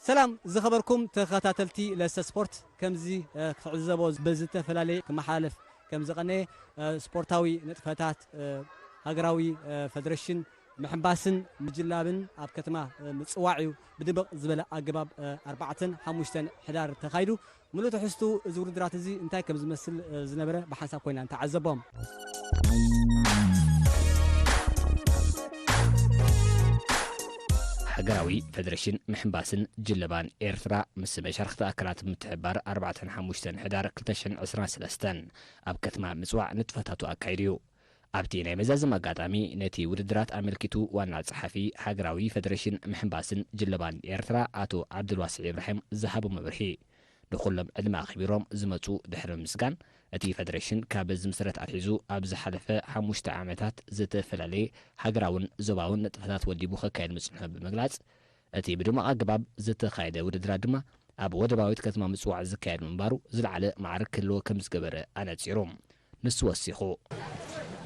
ሰላም ዝኸበርኩም ተኸታተልቲ ለሰ ስፖርት፣ ከምዚ እ፣ ክትዕዘቦ ብዝተፈላለየ ክመሓላለፍ ከም ዝቐነየ እ፣ ስፖርታዊ ንጥፈታት እ፣ ሃገራዊ እ፣ ፈደረሽን ምሕንባስን ምጅላብን ኣብ ከተማ እ፣ ምጽዋዕ እዩ ብድምቕ ዝበለ ኣገባብ እ፣ ኣርባዕተን ሓሙሽተን ሕዳር ተኻይዱ። ምሉእ ትሕዝቱ እዚ ውድድራት እዚ እንታይ ከም ዝመስል እ፣ ዝነበረ ብሓንሳብ ኮይና ንተዓዘቦም። ሃገራዊ ፈደረሽን ምሕንባስን ጅለባን ኤርትራ ምስ መሻርኽቲ ኣካላት ምትሕብባር ኣርባዕተን ሓሙሽተን ሕዳር ክልተ ሽሕን ዕስራን ሰለስተን ኣብ ከተማ ምጽዋዕ ንጥፈታቱ ኣካይዱ እዩ። ኣብቲ ናይ መዛዘም ኣጋጣሚ ነቲ ውድድራት ኣመልኪቱ ዋና ጸሓፊ ሃገራዊ ፈደረሽን ምሕንባስን ጅለባን ኤርትራ ኣቶ ዓብዱልዋስዕ ኢብራሂም ዝሃቦ መብርሂ፣ ንኹሎም ዕድመ ኣኽቢሮም ዝመጹ ድሕሪ ምምስጋን፣ እቲ ፈደረሽን ካብ ዝምስረት ኣትሒዙ ኣብ ዝሓለፈ ሓሙሽተ ዓመታት ዝተፈላለየ ሃገራውን ዞባውን ንጥፈታት ወዲቡ ከካየድ ምጽንሑ ብምግላጽ፣ እቲ ብድሙቕ ኣገባብ ዝተኻየደ ውድድራት ድማ ኣብ ወደባዊት ከተማ ምጽዋዕ ዝካየድ ምንባሩ ዝለዓለ ማዕርግ ክህልዎ ከም ዝገበረ ኣነጺሩ። ንሱ ወሲኹ።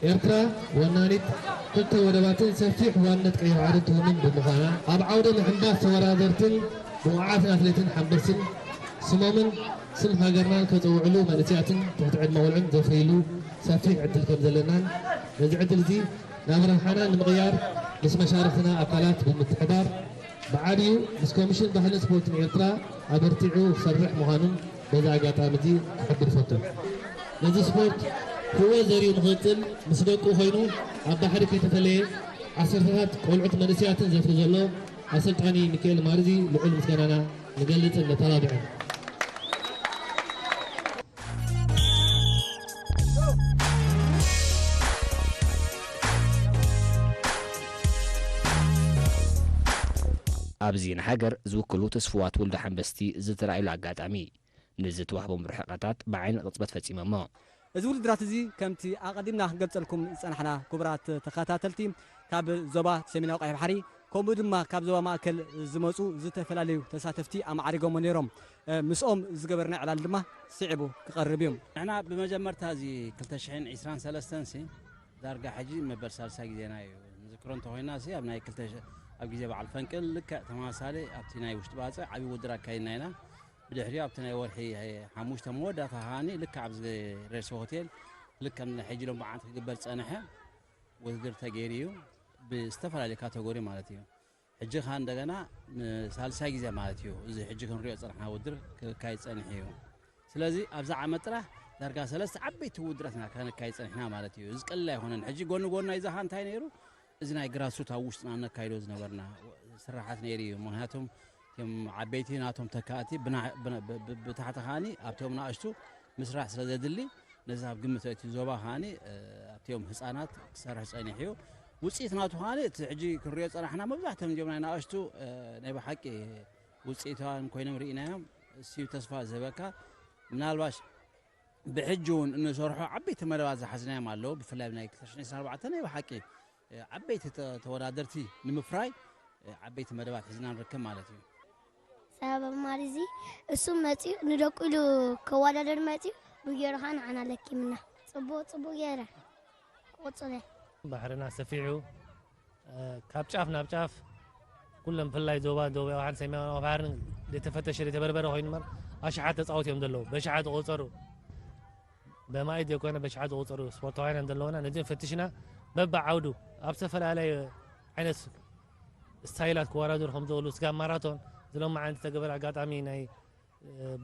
ኤርትራ ወናኒት ክልተ ወደባትን ሰፊሕ ዋንነት ቀይሕ ባሕሪ ትውንን ብምዃና፣ ኣብ ዓውደ ምሕንባስ ተወዳደርትን ብቑዓት ኣትሌትን ሓንበስን ስሞምን ስም ሃገርናን ከጸውዕሉ መንእሰያትን ትሕቲ ዕድመ ቆልዑን ዘፍርይሉ ሰፊሕ ዕድል ከም ዘለናን፣ ነዚ ዕድል እዚ ናብ ረብሓና ንምቕያር ምስ መሻርኽትና ኣካላት ብምትሕባር ብዓብዩ ምስ ኮሚሽን ባህልን ስፖርትን ኤርትራ ኣበርቲዑ ክሰርሕ ምዃኑን በዚ ኣጋጣሚ እዚ ክሕብር እፈቱ። ነዚ ስፖርት ህይወት ዘርዩ ንኽቕጽል ምስ ደቁ ኮይኑ ኣብ ባሕሪ ከይተፈለየ ዓሰርተታት ቆልዑት መንእሰያትን ዘፍሪ ዘሎ ኣሰልጣኒ ሚካኤል ማርዚ ልዑል ምስጋናና ንገልጽን ነተባብዕን። ኣብዚ ንሃገር ዝውክሉ ትስፉዋት ውልዶ ሓንበስቲ ዝተራእዩሉ ኣጋጣሚ፣ ንዝተዋህቦም ርሕቐታት ብዓይኒ ቅጽበት ፈጺሞሞ። እዚ ውድድራት እዚ ከምቲ ኣቐዲምና ክንገልጸልኩም ዝጸናሕና ክቡራት ተኸታተልቲ፣ ካብ ዞባ ሰሜናዊ ቀይሕ ባሕሪ ከምኡ ድማ ካብ ዞባ ማእከል ዝመጹ ዝተፈላለዩ ተሳተፍቲ ኣማዕሪጎሞ ነይሮም። እ፣ ምስኦም ዝገበርና ዕላል ድማ ስዒቡ ክቐርብ እዩ። ንሕና ብመጀመርታ እዚ ክልተ ሽሕን ዕስራን ሰለስተን ሲ ዳርጋ ሕጂ መበል ሳልሳይ ግዜና እዩ። ንዝክሮ እንተኾይና ሲ ኣብ ናይ ክልተ ሽ-፣ ኣብ ግዜ በዓል ፈንቅል ልክዕ ተመሳሳሊ ኣብቲ ናይ ውሽጢ ባጽዕ ዓብዪ ውድድር ኣካይድና ኢና። ብድሕሪኡ ኣብቲ ናይ ወርሒ ሓሙሽተ መወዳእታ ከዓኒ ልክዕ ኣብዚ ሬድሶ ሆቴል ልክዕ ከም ሕጂ ሎም በዓንት ክግበር ዝጸንሐ ውድድር ተገይሩ እዩ። ብዝተፈላለየ ካተጎሪ ማለት እዩ። ሕጂ ከኣ እንደገና ንሳልሳይ ግዜ ማለት እዩ። እዚ ሕጂ ክንሪኦ ዝጸናሕና ውድድር ክካየድ ጸኒሑ እዩ። ስለዚ ኣብዛ ዓመት ጥራሕ ዳርጋ ሰለስተ ዓበይቲ ውድድራት ኢና ከነካይድ ጸኒሕና ማለት እዩ። እዚ ቀሊል ኣይኮነን። ሕጂ ጎኒ ጎኒ ናይዚ ከኣ እንታይ ነይሩ? እዚ ናይ ግራስሩት ኣብ ውሽጥና ነካይዶ ዝነበርና ስራሓት ነይሩ እዩ። ምኽንያቱም እቶም ዓበይቲ ናቶም ተካእቲ ብና-፣ ብና-፣ ብ-፣ ብ-፣ ብታሕቲ ከኣኒ ኣብቶም ናእሽቱ ምስራሕ ስለ ዘድሊ፣ ነዚ ኣብ ግምት እቲ ዞባ ከኣኒ፣ እ፣ ኣብቲኦም ህፃናት ክሰርሕ ጸኒሑ እዩ። ውፅኢት ናቱ ከኣኒ እቲ ሕጂ ክንሪኦ ጸናሕና መብዛሕትኦም እዚኦም ናይ ናእሽቱ፣ እ፣ ናይ ብሓቂ ውፅኢታውያን ኮይኖም ርኢናዮም። እሱ እዩ ተስፋ ዝህበካ። ምናልባሽ ብሕጂ እውን እንሰርሖ ዓበይቲ መደባት ዝሓዝናዮም ኣለዉ። ብፍላይ ናይ ክልተ ሽሕን ዕስራን ኣርባዕተን ናይ ብሓቂ፣ እ፣ ዓበይቲ ተ-፣ ተወዳደርቲ ንምፍራይ፣ እ፣ ዓበይቲ መደባት ሒዝና ንርከብ ማለት እዩ። ሰበብ ማሪ እዚ እሱ መፂኡ ንደቁ ኢሉ ከወዳደር መፂኡ ብጌሩ ከዓ ንዓና ለኪምና። ፅቡቅ ፅቡቅ ገይረ ክቕፅለ። ባሕርና ሰፊሑ፣ እ፣ ካብ ጫፍ ናብ ጫፍ ኩሎም ብፍላይ ዞባ፣ ዞባ የውሃን ሰሜናዊ ባሕርን ዘይተፈተሸ ዘይተበርበረ ኮይኑ እምበር ኣሽሓት ተፃወት እዮም ዘለዉ። በሽሓት ዝቑፀሩ፣ በማኢት ዘይኮነ በሽሓት ዝቑፀሩ ስፖርታውያን እዮም ዘለዉና። ነዚኦም ፈቲሽና በብዓውዱ ኣብ ዝተፈላለየ ዓይነት ስታይላት ክወዳደሩ ከም ዝኽእሉ፣ ስጋብ ማራቶን፣ እዚ ሎማዓንቲ ዝተገበረ ኣጋጣሚ ናይ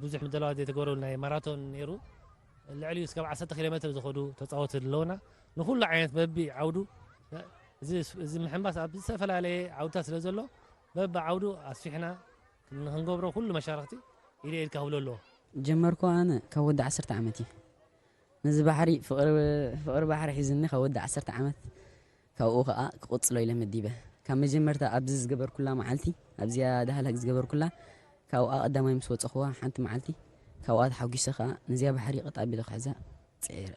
ብዙሕ ምድላዋት ዘይተገበረሉ ናይ ማራቶን ነይሩ። ልዕሊኡ እስካብ ዓሰርተ ኪሎ ሜትር ዝኸዱ ተጻወትቲ ኣለውና። ንኹሉ ዓይነት በቢ ዓውዱ፣ እዚ፣ እዚ ምሕንባስ ኣብ ዝተፈላለየ ዓውድታት ስለ ዘሎ፣ በቢ ዓውዱ ኣስፊሕና ንኽንገብሮ ኩሉ መሻርኽቲ ኢደ ኢድካ ክብሎ ኣለዎ። ጀመርኩ ኣነ ካብ ወዲ ዓሰርተ ዓመት እዩ። ነዚ ባሕሪ ፍቕሪ ፍቕሪ ባሕሪ ሒዝኒ ካብ ወዲ ዓሰርተ ዓመት፣ ካብኡ ኸኣ ክቕጽሎ ኢለ መዲበ። ካብ መጀመርታ ኣብዚ ዝገበርኩላ መዓልቲ፣ ኣብዚኣ ዳህላክ ዝገበርኩላ፣ ካብኣ ቀዳማይ ምስ ወጸኽዋ ሓንቲ መዓልቲ፣ ካብኣ ተሓጒሰ ኸኣ ነዚኣ ባሕሪ ቀጥ ኣቢለ ክሕዛ ጽዒረ።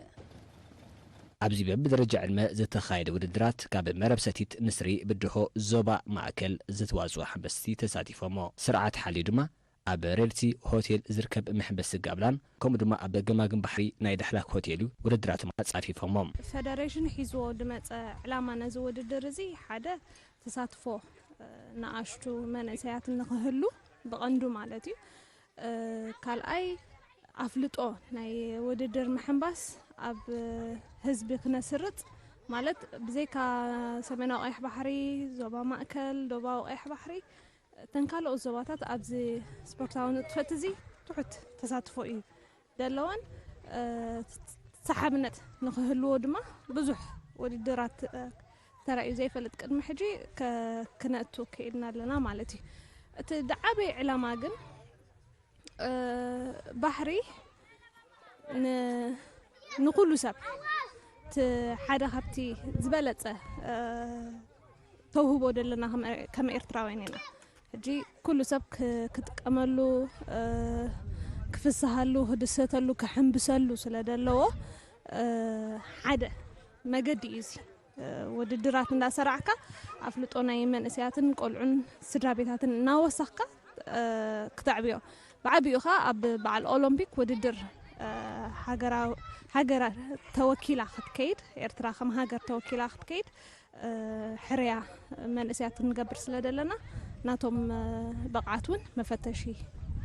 ኣብዚ በብደረጃ ዕድመ ዝተኻየደ ውድድራት ካብ መረብ ሰቲት ንስሪ ብድሆ ዞባ ማእከል ዝተዋጽኡ ሓንበስቲ ተሳቲፎሞ። ስርዓት ሓልዩ ድማ ኣብ ሬድሲ ሆቴል ዝርከብ መሐንበሲ ጋብላን ከምኡ ድማ ኣብ ገማግም ባሕሪ ናይ ዳህላክ ሆቴል እዩ ውድድራቶም ኣጻፊፎሞ። ፈደሬሽን ሒዝዎ ዝመፀ ዕላማ ነዚ ውድድር እዚ ሓደ ተሳትፎ ንኣሽቱ መንእሰያት ንክህሉ ብቐንዱ ማለት እዩ። ካልኣይ ኣፍልጦ ናይ ውድድር ምሕንባስ ኣብ ህዝቢ ክነስርጽ ማለት ብዘይካ ሰሜናዊ ቀይሕ ባሕሪ፣ ዞባ ማእከል፣ ደቡባዊ ቀይሕ ባሕሪ እተን ካልኦት ዞባታት ኣብዚ ስፖርታዊ ንጥፈት እዚ ትሑት ተሳትፎ እዩ ዘለወን። ሰሓብነት ንክህልዎ ድማ ብዙሕ ውድድራት ተራእዩ ዘይፈልጥ ቅድሚ ሕጂ ክነእቱ ክኢልና ኣለና ማለት እዩ። እቲ ዝዓበየ ዕላማ ግን ባሕሪ ንኩሉ ሰብ እቲ ሓደ ካብቲ ዝበለፀ ተውህቦ ዘለና ከም ኤርትራውያን ኢና። ሕጂ ኩሉ ሰብ ክጥቀመሉ፣ ክፍስሃሉ፣ ክድሰተሉ፣ ክሕንብሰሉ ስለ ዘለዎ ሓደ መገዲ እዩ እዚ። ውድድራት እንዳሰራዕካ ኣፍልጦ ናይ መንእሰያትን ቆልዑን ስድራ ቤታትን እናወሰኽካ ክተዕብዮ፣ ብዓብኡ ኸ ኣብ በዓል ኦሎምፒክ ውድድር ሃገራ ተወኪላ ክትከይድ፣ ኤርትራ ከም ሃገር ተወኪላ ክትከይድ ሕርያ መንእሰያት ክንገብር ስለ ዘለና ናቶም ብቕዓት እውን መፈተሺ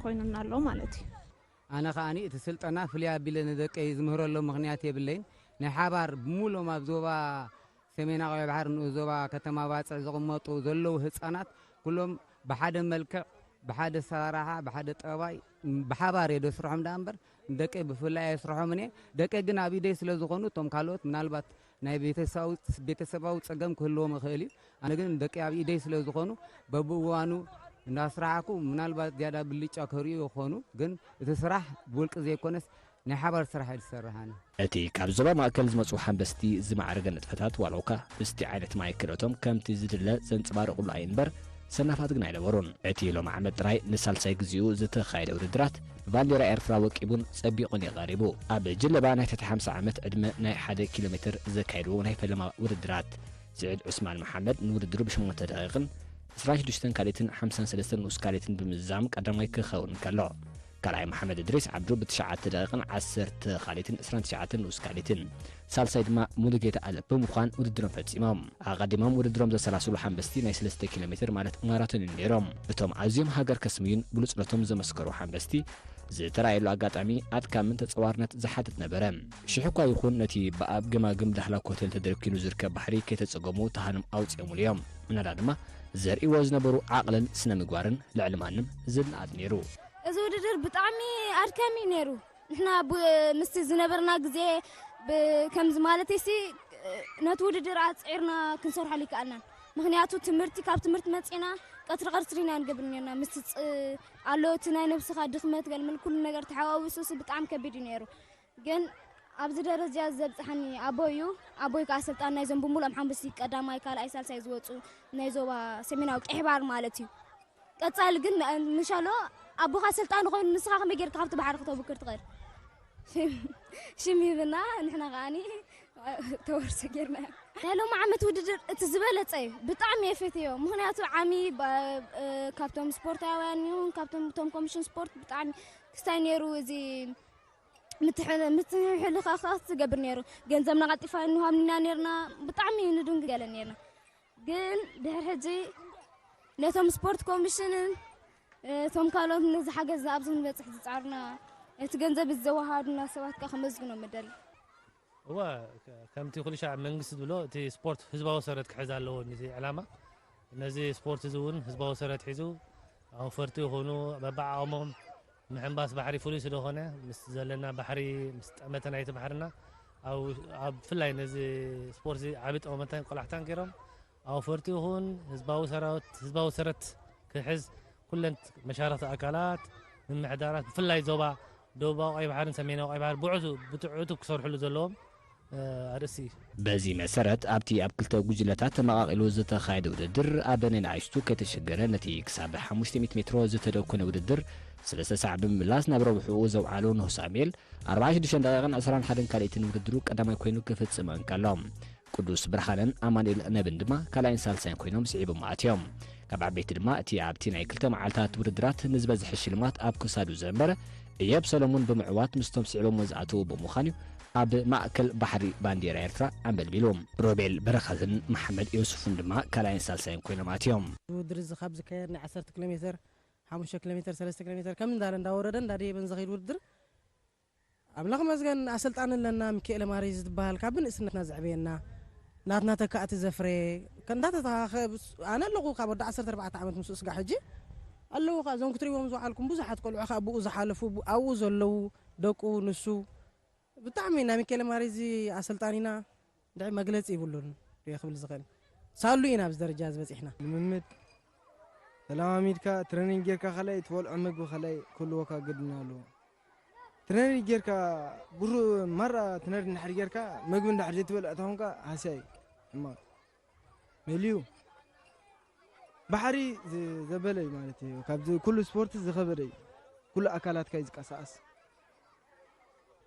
ኮይኑና ኣሎ ማለት እዩ። ኣነ ከኣ እቲ ስልጠና ፍልይ ኣቢለ ንደቀይ ዝምህረሎም ምኽንያት የብለይን። ናይ ሓባር ብሙሎም ኣብ ዞባ ሰሜናዊ ባሕሪ ንኡስ ዞባ ከተማ ባጽዕ ዝቕመጡ ዘለዉ ህጻናት ኩሎም ብሓደ መልክዕ ብሓደ ኣሰራርሓ ብሓደ ጠባይ ብሓባር እየ ደስርሖም ደኣ እምበር ንደቀይ ብፍላይ ኣየስርሖምን እየ። ደቀይ ግን ኣብ ኢደይ ስለ ዝኾኑ እቶም ካልኦት ምናልባት ናይ ቤተሰባዊ ቤተሰባዊ ጸገም ክህልዎም ይኽእል እዩ። ኣነ ግን ደቂ ኣብ ኢደይ ስለ ዝኾኑ በብእዋኑ እንዳስራሕኩ ምናልባት ዝያዳ ብልጫ ከርእዩ ይኾኑ፣ ግን እቲ ስራሕ ብውልቂ ዘይኮነስ ናይ ሓባር ስራሕ እየ ዝሰርሕ ኣነ። እቲ ካብ ዞባ ማእከል ዝመጹ ሓንበስቲ ዝማዕረገ ንጥፈታት ዋላ እኳ ምስቲ ዓይነት ማይ ክእለቶም ከምቲ ዝድለ ዘንጸባርቕሉ ኣይንበር ሰናፋት ግን ኣይነበሩን። እቲ ሎሚ ዓመት ጥራይ ንሳልሳይ ግዜኡ ዝተኻየደ ውድድራት ብባንዴራ ኤርትራ ወቂቡን ጸቢቑን እዩ ቀሪቡ። ኣብ ጅለባ ናይ ትሕቲ ሓምሳ ዓመት ዕድመ ናይ ሓደ ኪሎ ሜትር ዘካየድዎ ናይ ፈለማ ውድድራት ስዒድ ዑስማን መሓመድ ንውድድሩ ብሸሞንተ ደቂቕን ዕስራን ሽዱሽተን ካልኢትን ሓምሳን ሰለስተን ንኡስ ካልኢትን ብምዝዛም ቀዳማይ ክኸውን እንከሎ፣ ካልኣይ መሓመድ እድሪስ ዓብዱ ብትሽዓተ ደቂቕን ዓሰርተ ካልኢትን ዕስራን ትሽዓተን ንኡስ ካልኢትን፣ ሳልሳይ ድማ ሙሉጌታ ኣለብ ብምዃን ውድድሮም ፈጺሞም። ኣቐዲሞም ውድድሮም ዘሰላስሉ ሓንበስቲ ናይ ሰለስተ ኪሎ ሜትር ማለት ማራቶን እዮም ነይሮም። እቶም ኣዝዮም ሃገር ከስምዩን ብሉጽነቶም ዘመስከሩ ሓንበስቲ ዝተራእየሉ ኣጋጣሚ ኣድካምን ተጸዋርነት ዝሓትት ነበረ። ሽሕ እኳ ይኹን ነቲ ብኣብ ገማግም ዳህላክ ሆቴል ተደርኪኑ ዝርከብ ባሕሪ ከይተጸገሙ ተሃኖም ኣውጺኦምሉ እዮም። ምናዳ ድማ ዘርእይዎ ዝነበሩ ዓቕልን ስነ ምግባርን ልዕሊ ማንም ዝነኣድ ነይሩ። እዚ ውድድር ብጣዕሚ ኣድካሚ እዩ ነይሩ። ንሕና ብ- ምስቲ ዝነበርና ግዜ ብ- ከምዚ ማለት ሲ ነቲ ውድድር ኣፅዒርና ክንሰርሓሉ ይከኣልናን። ምክንያቱ ትምህርቲ ካብ ትምህርቲ መፂና ቀትሪ ቀትሪ ኢና ንገብር ነርና። ምስቲ ፅ- ኣሎ እቲ ናይ ነብስኻ ድኽመት ገልመል ኩሉ ነገር ተሓዋዊሱ ሲ ብጣዕሚ ከቢድ እዩ ነይሩ። ግን ኣብዚ ደረጃ ዘብፅሓኒ ኣቦይ እዩ። ኣቦይ ከዓ ኣሰልጣኒ ናይዞም ብምሉኦም ሓንበስቲ ቀዳማይ ካልኣይ ሳልሳይ ዝወፁ ናይ ዞባ ሰሜናዊ ቀይሕ ባሕሪ ማለት እዩ። ቀፃሊ ግን ምሻሎ ኣቦኻ ኣሰልጣኒ ኮይኑ ንስኻ ከመይ ጌርካ ካብቲ ባሕሪ ክተብክር ትኽእል? ሽም ሂብና ንሕና ከዓኒ ተወርሶ ጌርና። ናይ ሎሚ ዓመት ውድድር እቲ ዝበለፀ እዩ። ብጣዕሚ እየ ፈትዮ። ምክንያቱ ዓሚ ባ- እ፣ ካብቶም ስፖርታውያን ይኹን ካብቶም እቶም ኮሚሽን ስፖርት ብጣዕሚ ክስታይ ነይሩ። እዚ ምትሕን- ምትሕልኻኻት ዝገብር ነይሩ። ገንዘብና ቀልጢፋ ንሃብና ነርና። ብጣዕሚ ንድንግገለ ነርና። ግን ድሕሪ ሕጂ ነቶም ስፖርት ኮሚሽንን እቶም ካልኦት ነዚ ሓገዝ ኣብዚ ክንበፅሕ ዝፃርና እቲ ገንዘብ ዘወሃዱና ሰባት ከዓ ከመስግኖም እደሊ። እወ ከምቲ ኩሉ ሻዕ መንግስቲ ዝብሎ እቲ ስፖርት ህዝባዊ ሰረት ክሕዝ ኣለዎ ነቲ ዕላማ። ነዚ ስፖርት እዚ እውን ህዝባዊ ሰረት ሒዙ ኣውፈርቲ ይኹኑ በብዓቕሞም ምሕንባስ ባሕሪ ፍሉይ ስለኾነ ምስ ዘለና ባሕሪ ምስ ጠመተ ናይቲ ባሕርና ኣብ ብፍላይ ነዚ ስፖርት እዚ ዓቢ ጠመተን ቆላሕታን ገይሮም ኣውፈርቲ ይኹን ህዝባዊ ሰራዊት ህዝባዊ ሰረት ክሕዝ ኩለን መሻርኽቲ ኣካላት ምምሕዳራት ብፍላይ ዞባ ደቡባዊ ቀይ ባሕርን ሰሜናዊ ቀይ ባሕር ብዕቱ ብትዕቱ ክሰርሕሉ ዘለዎም ኣርእስቲ እዩ። በዚ መሰረት ኣብቲ ኣብ ክልተ ጉጅለታት ተመቓቒሉ ዝተኻየደ ውድድር ኣብ ንንኣሽቱ ከይተሸገረ ነቲ ክሳብ ሓሙሽተ ሚእቲ ሜትሮ ዝተደኮነ ውድድር ሰለስተ ሳዕ ብምምላስ ናብ ረብሕኡ ዘውዓሉ ንሁስ ኣሜል ኣርባዓን ሽዱሽተን ደቂቕን ዕስራን ሓደን ካልኢትን ውድድሩ ቀዳማይ ኮይኑ ክፍጽም እንከሎ ቅዱስ ብርሃንን ኣማኑኤል ነብን ድማ ካልኣይን ሳልሳይን ኮይኖም ስዒቦም ኣትዮም። ካብ ዓበይቲ ድማ እቲ ኣብቲ ናይ ክልተ መዓልታት ውድድራት ንዝበዝሐ ሽልማት ኣብ ክሳዱ ዘንበረ እዮብ ሰሎሙን ብምዕዋት ምስቶም ስዒቦም ዝኣተዉ ብምዃን እዩ ኣብ ማእከል ባሕሪ ባንዴራ ኤርትራ ኣንበልቢሉ። ሮቤል በረኸትን መሓመድ ዮሱፍን ድማ ካልኣይን ሳልሳይን ኮይኖም ኣትዮም። ውድድር እዚ ካብ ዝካየድ ናይ ዓሰርተ ኪሎ ሜትር፣ ሓሙሽተ ኪሎ ሜትር፣ ሰለስተ ኪሎ ሜትር ከም እንዳለ እንዳወረደ እንዳደየበን ዝኸይድ ውድድር ኣምላኽ መስገን ኣሰልጣኒ ኣለና ሚካኤል ማሪ ዝበሃል ካብ ብንእስነትና ዘዕበየና ናትና ተካእቲ ዘፍረየ እንዳተተኻኸ ኣነ ኣለኹ ካብ ወዲ ዓሰርተ ኣርባዕተ ዓመት ምስኡ ስጋ ሕጂ ኣለዉ ከዓ እዞም ክትሪዎም ዝወዓልኩም ብዙሓት ቆልዑ ከዓ ብኡ ዝሓለፉ ኣብኡ ዘለዉ ደቁ ንሱ ብጣዕሚ ናይ ሚካኤል ማሪ እዚ ኣሰልጣኒና ድዒ መግለፂ ይብሉን ዶ ክብል ዝኽእል ሳሉ ኢና ኣብዚ ደረጃ ዝበፂሕና። ልምምድ ተለማሚድካ ትረኒንግ ጌርካ ከላይ ትበልዖ ምግቢ ከላይ ክህልወካ ግድን ኣለዎ። ትነሪ ጌርካ ብሩ ማራ ትነሪ እንድሕር ጌርካ መግቢ እንድሕር ዘይትበልዕ ተኾንካ ሃስያ እዩ ሕማቕ መሊዩ ባሕሪ ዘበለ እዩ ማለት እዩ ካብዚ ኩሉ ስፖርት ዝኸበደ እዩ ኩሉ ኣካላትካ እዩ ዝቀሳቀስ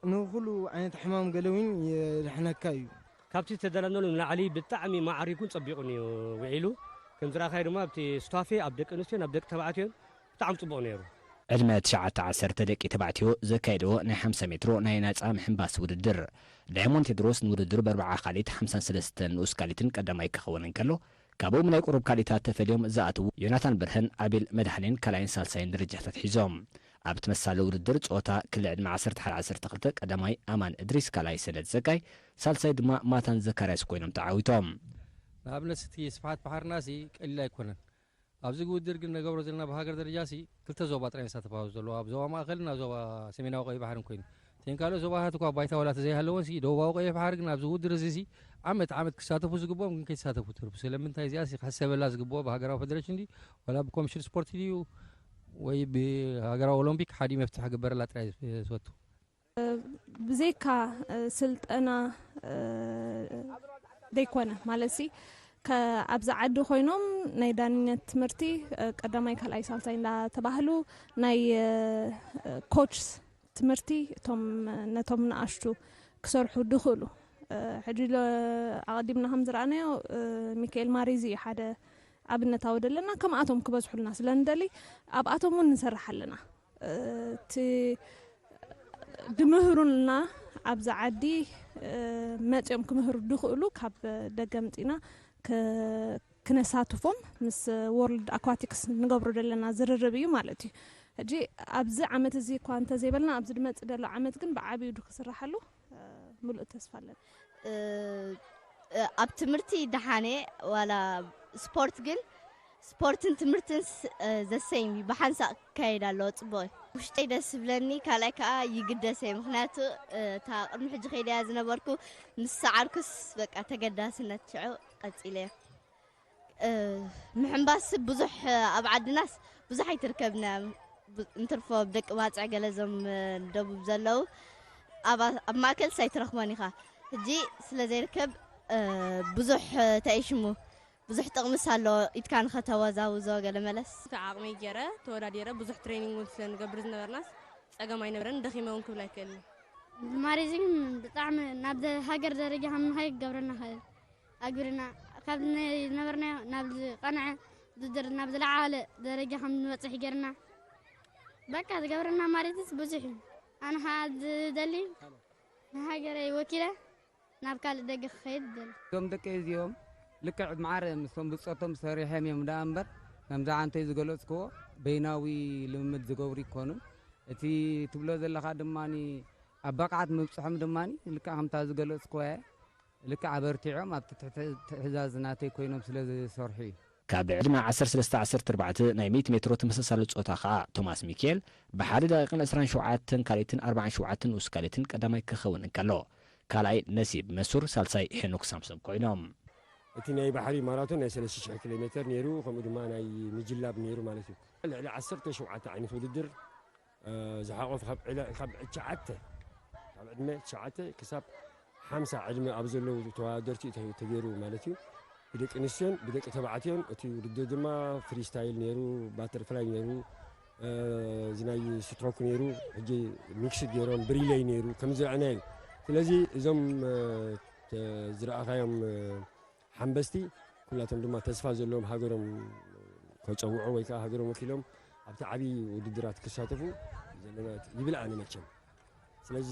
ንኩሉ ዓይነት ሕማም ገለ እውን የድሕነካ እዩ ካብቲ ዝተደለናሉ ንላዕሊ ብጣዕሚ ማዕሪጉን ጸቢቑን እዩ ውዒሉ ከም ዝረኣኻዮ ድማ ኣብቲ ስታፌ ኣብ ደቂ ኣንስትዮን ኣብ ደቂ ተባዕትዮን ብጣዕሚ ጽቡቕ ነይሩ። ዕድመ ትሽዓተ ዓሰርተ ደቂ ተባዕትዮ ዘካየድዎ ናይ ሓምሳ ሜትሮ ናይ ናጻ ምሕንባስ ውድድር። ዳይሞንድ ቴድሮስ ንውድድሩ በርብዓ ካልኢት ሓምሳን ሰለስተን ንኡስ ካልኢትን ቀዳማይ ክኸውን እንከሎ፣ ካብኦም ናይ ቁሩብ ካልኢታት ተፈልዮም ዝኣትዉ ዮናታን በርሀን ኣቤል መድሃኔን ካልኣይን ሳልሳይን ደረጃታት ሒዞም። ኣብ ተመሳሳሊ ውድድር ጾታ ክሊ ዕድመ ዓሰርተ ሓደ ዓሰርተ ክልተ ቀዳማይ ኣማን እድሪስ ካልኣይ ሰነድ ዘካይ ሳልሳይ ድማ ማታን ዘካርያስ ኮይኖም ተዓዊቶም። ንኣብነት እቲ ስፍሓት ባሕርና ሲ ቀሊል ኣይኮነን። ኣብዚ ውድድር ግን ነገብሮ ዘለና ብሃገር ደረጃ ሲ ክልተ ዞባ ጥራይ ይሳተፋ ዘለዋ ኣብ ዞባ ማእኸልን ኣብ ዞባ ሰሜናዊ ቀይሕ ባሕርን ኮይኑ እተን ካልኦት ዞባታት እኳ ባይታ ዋላ ተዘይሃለወን ሲ ደቡባዊ ቀይሕ ባሕሪ ግን ኣብዚ ውድድር እዚ ሲ ዓመት ዓመት ክሳተፉ ዝግብኦም ግን ከይተሳተፉ ተርፉ ስለምንታይ እዚኣ ሲ ክሕሰበላ ዝግብኦ ብሃገራዊ ፌደሬሽን ድዩ ዋላ ብኮሚሽን ስፖርት ድዩ ወይ ብሃገራዊ ኦሎምፒክ ሓዲ መፍትሒ ክግበረላ ጥራይ ዝፈቱ ብዘይካ ስልጠና ዘይኮነ ማለት ሲ ኣብዚ ዓዲ ኮይኖም ናይ ዳንነት ትምህርቲ ቀዳማይ ካልኣይ ሳልሳይ እንዳተባህሉ ናይ ኮችስ ትምህርቲ እቶም ነቶም ንኣሽቱ ክሰርሑ ድኽእሉ ሕጂ ኣቐዲምና ከም ዝረኣናዮ ሚካኤል ማሬዚ ሓደ ኣብነታዊ ደለና ከምኣቶም ክበዝሑልና ስለ ንደሊ ኣብኣቶም እውን ንሰርሕ ኣለና እቲ ድምህሩልና ኣብዚ ዓዲ መፅኦም ክምህሩ ድኽእሉ ካብ ደገ ምፂና ክነሳትፎም ምስ ወርልድ ኣኳቲክስ ንገብሮ ዘለና ዝርርብ እዩ ማለት እዩ ሕጂ ኣብዚ ዓመት እዚ እኳ እንተዘይበልና ኣብዚ ድመፅእ ደሎ ዓመት ግን ብዓብዩ ዱ ክስራሓሉ ምሉእ ተስፋ ኣለና ኣብ ትምህርቲ ደሓነ ዋላ ስፖርት ግን ስፖርትን ትምህርትን ዘሰይም እዩ ብሓንሳእ ክካየድ ኣለዎ ፅቡቅ እዩ ውሽጠይ ደስ ዝብለኒ ካልኣይ ከዓ ይግደሰ እዩ ምክንያቱ እታ ቅድሚ ሕጂ ከይደያ ዝነበርኩ ምስ ሰዓርኩስ በቃ ተገዳስነት ሽዑ ቀፂለ እየ ምሕንባስ ብዙሕ ኣብ ዓድናስ ብዙሕ ኣይትርከብና እንትርፎ ደቂ ባፅዕ ገለ ዞም ደቡብ ዘለዉ ኣብ ማእከልስ ኣይትረኽቦን ኢኻ ሕጂ ስለ ዘይርከብ ብዙሕ ተይሽሙ ብዙሕ ጥቕምስ ኣለዎ ኢድካ ንኸተወዛውዞ ገለ መለስ እቲ ዓቕመይ ገይረ ተወዳዲረ ብዙሕ ትሬኒንግ እውን ስለ ንገብር ዝነበርናስ ፀገም ኣይነበረን ደኺመ እውን ክብል ኣይክእልን ማሪዚን ብጣዕሚ ናብ ሃገር ደረጃ ከም ንኸይድ ክገብረና ኽእል ኣግብርና ካብ ዝነበርናዮ ናብ ዝቐንዐ ውድድር ናብ ዝለዓለ ደረጃ ከም ንበፅሕ ገይርና በቃ ዝገብረና ማሪዚስ ብዙሕ እዩ ኣነ ከዓ ዝደሊ ንሃገረይ ወኪለ ናብ ካልእ ደገ ክኸይድ ይደሊ። እዞም ደቀይ እዚኦም ልክዕ ማዕረ ምስቶም ብጾቶም ሰሪሖም እዮም ደኣ እምበር ከምዚ ዓንተይ ዝገለጽክዎ በይናዊ ልምምድ ዝገብሩ ይኮኑን። እቲ ትብሎ ዘለኻ ድማ ኣብ ብቕዓት ምብጽሖም ድማ ልክዕ ከምታ ዝገለጽክዋ እየ። ልክዕ ኣበርቲዖም ኣብቲ ትሕቲ ትእዛዝ ናተይ ኮይኖም ስለ ዝሰርሑ እዩ። ካብ ዕድመ ዓሰርተ ሰለስተ ዓሰርተ ኣርባዕተ ናይ ሚእቲ ሜትሮ ተመሳሳሊ ጾታ ከኣ ቶማስ ሚኪኤል ብሓደ ደቂቕን ዕስራን ሸውዓተን ካልኢትን ኣርባዓን ሸውዓተን ንኡስ ካልኢትን ቀዳማይ ክኸውን እንከሎ፣ ካልኣይ ነሲብ መሱር፣ ሳልሳይ ሄኖክ ሳምሶም ኮይኖም። እቲ ናይ ባሕሪ ማራቶን ናይ ሰለስተ ሽሕ ኪሎ ሜተር ነይሩ፣ ከምኡ ድማ ናይ ምጅላብ ነይሩ ማለት እዩ። ልዕሊ ዓሰርተ ሸውዓተ ዓይነት ውድድር ዝሓቆፍ ካብ ዕድመ ትሽዓተ ክሳብ ሓምሳ ዕድመ ኣብ ዘለዉ ተወዳደርቲ ተገይሩ ማለት እዩ። ብደቂ ኣንስትዮን ብደቂ ተባዕትዮን እቲ ውድድር ድማ ፍሪስታይል ነይሩ፣ ባተርፍላይ ነይሩ፣ እዚ ናይ ስትሮክ ነይሩ፣ ሕጂ ሚክስድ ገይሮም ብሪለይ ነይሩ ከም ዝረኣናዩ። ስለዚ እዞም ዝረኣኻዮም ሓንበስቲ ኩላቶም ድማ ተስፋ ዘለዎም ሃገሮም ከፀውዑ ወይ ከዓ ሃገሮም ወኪሎም ኣብቲ ዓብዪ ውድድራት ክሳተፉ ዘለና ይብል ኣነ መቸም። ስለዚ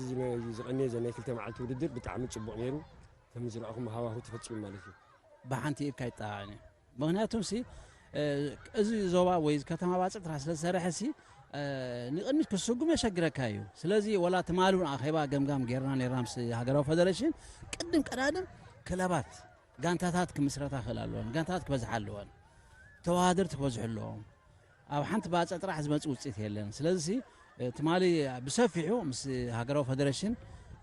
ዝቐንየ ዘ ናይ ክልተ መዓልቲ ውድድር ብጣዕሚ ፅቡቕ ነይሩ። ከም ዝረኣኹም ሃዋሁ ተፈፂሙ ማለት እዩ። ብሓንቲ ኢድካ ይጠዓዓን እዩ። ምክንያቱም ሲ እዚ ዞባ ወይ ከተማ ባፅዕ ጥራሕ ስለዝሰርሐ ሲ ንቅድሚት ክስጉም የሸግረካ እዩ። ስለዚ ወላ ትማሊ እውን ኣኼባ ገምጋም ጌርና ነርና ምስ ሃገራዊ ፈደሬሽን ቅድም ቀዳድም ክለባት ጋንታታት ክምስረታ ክእል ኣለዎን፣ ጋንታታት ክበዝሓ ኣለዎን፣ ተወዳደርቲ ክበዝሑ ኣለዎም። ኣብ ሓንቲ ባፀ ጥራሕ ዝመፅእ ውፅኢት የለን። ስለዚ ትማሊ ብሰፊሑ ምስ ሃገራዊ ፈደሬሽን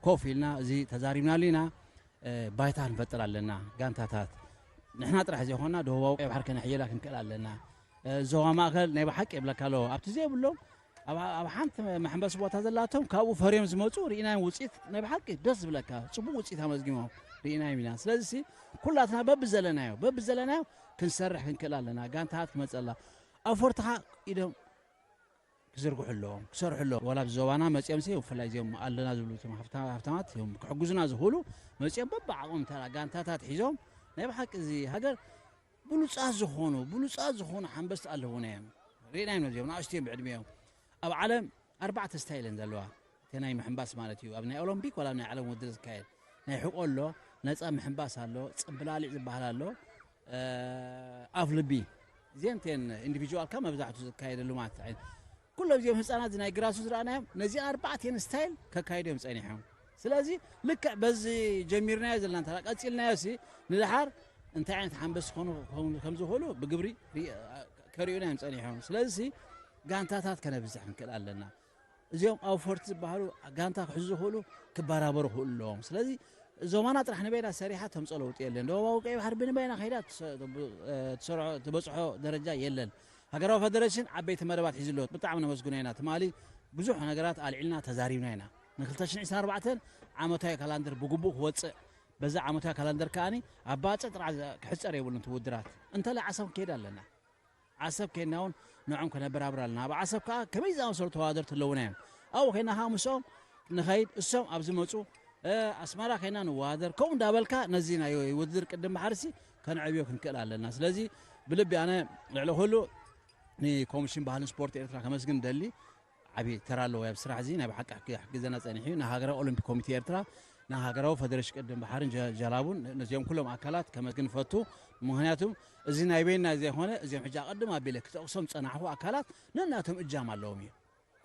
ኮፍ ኢልና እዚ ተዛሪብናሉ ኢና። ባይታ ክንፈጥር ኣለና። ጋንታታት ንሕና ጥራሕ ዘይኮና ደቡባዊ ቀይ ባሕሪ ከነሕይላ ክንክእል ኣለና። ዞባ ማእከል ናይ ብሓቂ የብለካ ኣለዎ ኣብቲ ዘይብሎም ኣብ ሓንቲ መሐንበሲ ቦታ ዘላቶም ካብኡ ፈርዮም ዝመፁ ርኢናዮም ውፅኢት ናይ ብሓቂ ደስ ዝብለካ ፅቡቅ ውፅኢት ኣመዝጊሞም ርኢናዮም ኢና። ስለዚ ኩላትና በብዘለናዮ በብዘለናዮ ክንሰርሕ ክንክእል ኣለና። ጋንታት ክመፀላ ኣፎርትኻ ኢዶም ክዝርግሑ ኣለዎም ክሰርሑ ኣለዎም። ዋላ ብዞባና መፅኦም ሲ ብፍላይ እዚኦም ኣለና ዝብሉ እቶም ሃፍታማት እዮም ክሕግዙና ዝኽእሉ መፅኦም በብዓቕሞም ተራ ጋንታታት ሒዞም ናይ ብሓቂ እዚ ሃገር ብሉፃት ዝኾኑ ብሉፃት ዝኾኑ ሓንበስቲ ኣለዉና እዮም። ርኢናዮም ነዚኦም ንኣሽቱ እዮም ብዕድሚኦም። ኣብ ዓለም ኣርባዕተ ስታይል እየን ዘለዋ። እቲ ናይ ምሕንባስ ማለት እዩ ኣብ ናይ ኦሎምፒክ ዋላ ኣብ ናይ ዓለም ውድድር ዝካየድ ናይ ሕቆ ኣሎ፣ ነፃ ምሕንባስ ኣሎ፣ ፅምብላሊዕ ዝበሃል ኣሎ፣ ኣፍ ልቢ እዚአን እተን ኢንዲቪጁዋልካ መብዛሕቱ ዝካየደሉ ማለት እዩ። ኩሎም እዚኦም ህፃናት ናይ ግራሱ ዝረኣናዮም ነዚኣን ኣርባዕተን ስታይል ከካይዱ እዮም ፀኒሖም። ስለዚ ልክዕ በዚ ጀሚርናዮ ዘለና እንተ ቀፂልናዮ ሲ ንድሓር እንታይ ዓይነት ሓንበስ ክኾኑ ከም ዝኽእሉ ብግብሪ ከርእዩና እዮም ፀኒሖም። ስለዚ ሲ ጋንታታት ከነብዝሕ ክንክእል ኣለና። እዚኦም ኣውፈርቲ ዝበሃሉ ጋንታ ክሕዙ ዝኽእሉ ክበራበሩ ክኽእሉ ኣለዎም። ስለዚ ዞባና ጥራሕ ንበይና ሰሪሓ ተምፀ ለውጢ የለን። ደቡባዊ ቀይ ባሕሪ ብንበይና ከይዳ ትበፅሖ ደረጃ የለን። ሃገራዊ ፈደሬሽን ዓበይቲ መደባት ሒዙ ኣሎ። ብጣዕሚ ነመስግኖ ኢና። ትማሊ ብዙሕ ነገራት ኣልዒልና ተዛሪብና ኢና። ን ክልተ ሽሕን ዕስራን ኣርባዕተን ዓመታዊ ካላንደር ብግቡእ ክወፅእ በዛ ዓመታዊ ካላንደር ከኣኒ ኣብ ባፅዕ ጥራሕ ክሕፀር የብሉን እቲ ውድራት እንተለ ዓሰብ ክንከይድ ኣለና። ዓሰብ ከይድና እውን ንዕኦም ከነበራብር ኣለና። ኣብ ዓሰብ ከዓ ከመይ ዝኣመሰሉ ተወዳደርቲ ኣለዉና እዮም። ኣብኡ ከይድና ከዓ ምስኦም ንኸይድ እሶም ኣብ ዝመፁ ኣስመራ ከይድና ንወዳደር ከምኡ እንዳበልካ ነዚ ናይ ውድድር ቅድም ባሕርሲ ከነዕብዮ ክንክእል ኣለና። ስለዚ ብልቢ ኣነ ልዕሊ ኩሉ ንኮሚሽን ባህልን ስፖርት ኤርትራ ከመስግን ደሊ ዓብዪ ተራ ኣለዎ ኣብ ስራሕ እዚ ናይ ብሓቂ ክሕግዘና ፀኒሑ እዩ። ንሃገራዊ ኦሎምፒክ ኮሚቴ ኤርትራ ንሃገራዊ ፈደሬሽን ቅድም ባሕርን ጀላቡን ነዚኦም ኩሎም ኣካላት ከመስግን ፈቱ። ምክንያቱም እዚ ናይ በይና ዘይኮነ እዚኦም ሕጂ ኣቐድም ኣቢለ ክጠቕሶም ዝፀናሕኹ ኣካላት ነናቶም እጃም ኣለዎም እዩ።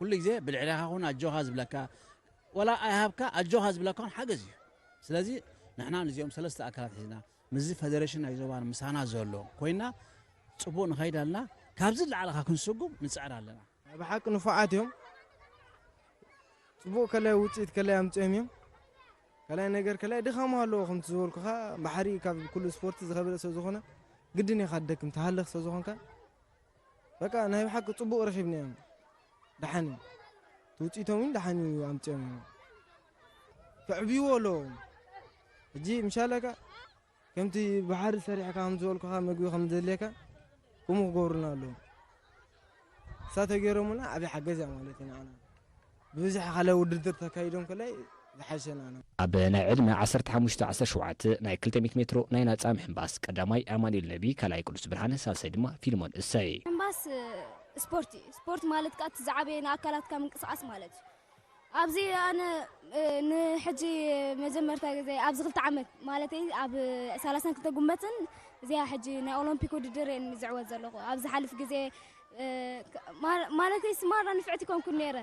ኩሉ ግዜ ብልዕዳኻ ኹን ኣጆኻ ዝብለካ ወላ ኣይሃብካ ኣጆኻ ዝብለካ ውን ሓገዝ እዩ። ስለዚ ንሕና ነዚኦም ሰለስተ ኣካላት ሒዝና ምስዚ ፈደሬሽን ናይ ዞባን ምሳና ዘሎ ኮይና ፅቡቕ ንኸይድ ኣለና። ካብዚ ላዕልኻ ክንስጉም ንፅዕር ኣለና። ናይ ብሓቂ ንፉዓት እዮም። ፅቡቕ ከላይ ውፅኢት ከላይ ኣምፅኦም እዮም። ካልኣይ ነገር ከላይ ድኻም ኣለዎ ከምቲ ዝበልኩኻ ባሕሪ ካብ ኩሉ ስፖርቲ ዝኸበደ ሰብ ዝኾነ ግድን ኢኻ ትደክም ተሃለኽ ሰብ ዝኾንካ በቃ ናይ ብሓቂ ፅቡቕ ረኺብናዮም። ደሓን እዩ ትውፅኢቶም እውን ደሓን እዩ ኣምፅኦም እዮም። ክዕብይዎ ኣለዎም። ሕጂ ምሻለካ ከምቲ ባሕሪ ሰሪሕካ ከም ዝበልኩኻ መግቢ ከም ዘድልየካ ከምኡ ክገብሩና ኣለዎም። እሳ ተገይሮምና ዓብዪ ሓገዝ እያ ማለት እዩ ንዓና። ብብዝሒ ካልኣይ ውድድር ተካይዶም ከላይ ዝሓሸና ነው። ኣብ ናይ ዕድመ ዓሰርተ ሓሙሽተ ዓሰርተ ሸውዓተ ናይ ክልተ ሚእቲ ሜትሮ ናይ ናጻ ምሕንባስ ቀዳማይ ኣማኑኤል ነቢ፣ ካልኣይ ቅዱስ ብርሃነ፣ ሳልሳይ ድማ ፊልሞን እሰይ። ምሕንባስ ስፖርት እዩ። ስፖርት ማለት ከዓ እቲ ዝዓበየ ንኣካላትካ ምንቅስቃስ ማለት እዩ። ኣብዚ ኣነ ንሕጂ መጀመርታ ግዜ ኣብዚ ክልተ ዓመት ማለተይ ኣብ ሰላሳን ክልተ ጉንበትን እዚኣ ሕጂ ናይ ኦሎምፒክ ውድድር እየ ዝዕወት ዘለኹ። ኣብ ዝሓልፍ ግዜ ማለተይ ስማራ ንፍዕቲ ኮንኩን ነይረ።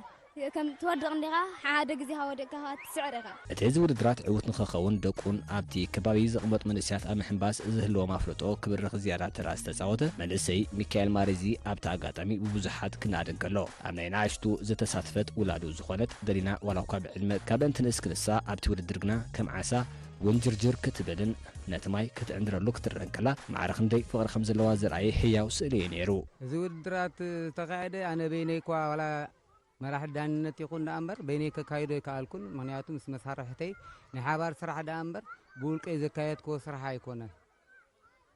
ከም ትወድቕ እንዲኻ ሓደ ግዜ ካብ ወደቅካ ከዓ ትስዕር ኢኻ። እቲ እዚ ውድድራት ዕዉት ንኽኸውን ደቁን ኣብቲ ከባቢ ዝቕመጡ መንእሰያት ኣብ ምሕንባስ ዝህልዎም ኣፍልጦ ክብርኽ ዝያዳ ተራ ዝተፃወተ መንእሰይ ሚካኤል ማሬዚ ኣብቲ ኣጋጣሚ ብብዙሓት ክናደ እንከሎ ኣብ ናይ ንኣሽቱ ዝተሳትፈት ውላዱ ዝኾነት ደሊና ዋላ እኳ ብዕድመ ካብ እንትንእስ ክንሳ ኣብቲ ውድድር ግና ከም ዓሳ ውንጅርጅር ክትብልን ነቲ ማይ ክትዕንድረሉ ክትረአ እንከላ ማዕረ ክንደይ ፍቕሪ ከም ዘለዋ ዘርኣየ ህያው ስእሊ እዩ ነይሩ። እዚ ውድድራት ዝተኻየደ ኣነ በይነይ እኳ ዋላ መራሒ ዳንነት ይኹን ደኣ እምበር በይነይ ከካይዶ ኣይከኣልኩን። ምኽንያቱ ምስ መሳርሕተይ ናይ ሓባር ስራሕ ደኣ እምበር ብውልቀይ ዘካየድክዎ ስራሕ ኣይኮነን።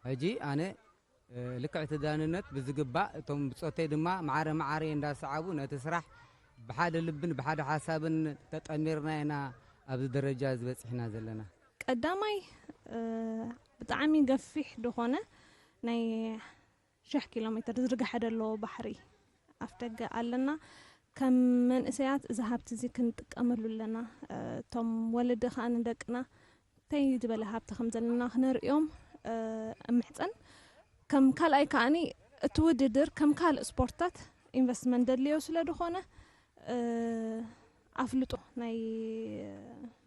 ሕጂ ኣነ ልክዕቲ ዳንነት ብዝግባእ እቶም ብጾተይ ድማ ማዕረ ማዕረ እንዳሰዓቡ ነቲ ስራሕ ብሓደ ልብን ብሓደ ሓሳብን ተጠሚርና ኢና ኣብዚ ደረጃ ዝበጽሕና ዘለና። ቀዳማይ ብጣዕሚ ገፊሕ ዝኾነ ናይ ሽሕ ኪሎ ሜትር ዝርግሐ ደሎ ባሕሪ ኣፍደገ ኣለና። ከም መንእሰያት እዚ ሃብቲ እዚ ክንጥቀመሉ ኣለና። እቶም ወለዲ ከኣ ንደቅና እንታይ ዝበለ ሃብቲ ከም ዘለና ክነርእዮም እምሕጸን። ከም ካልኣይ ከኣኒ እቲ ውድድር ከም ካልእ ስፖርትታት ኢንቨስትመንት ደድልዮ ስለ ዝኾነ ኣፍልጦ ናይ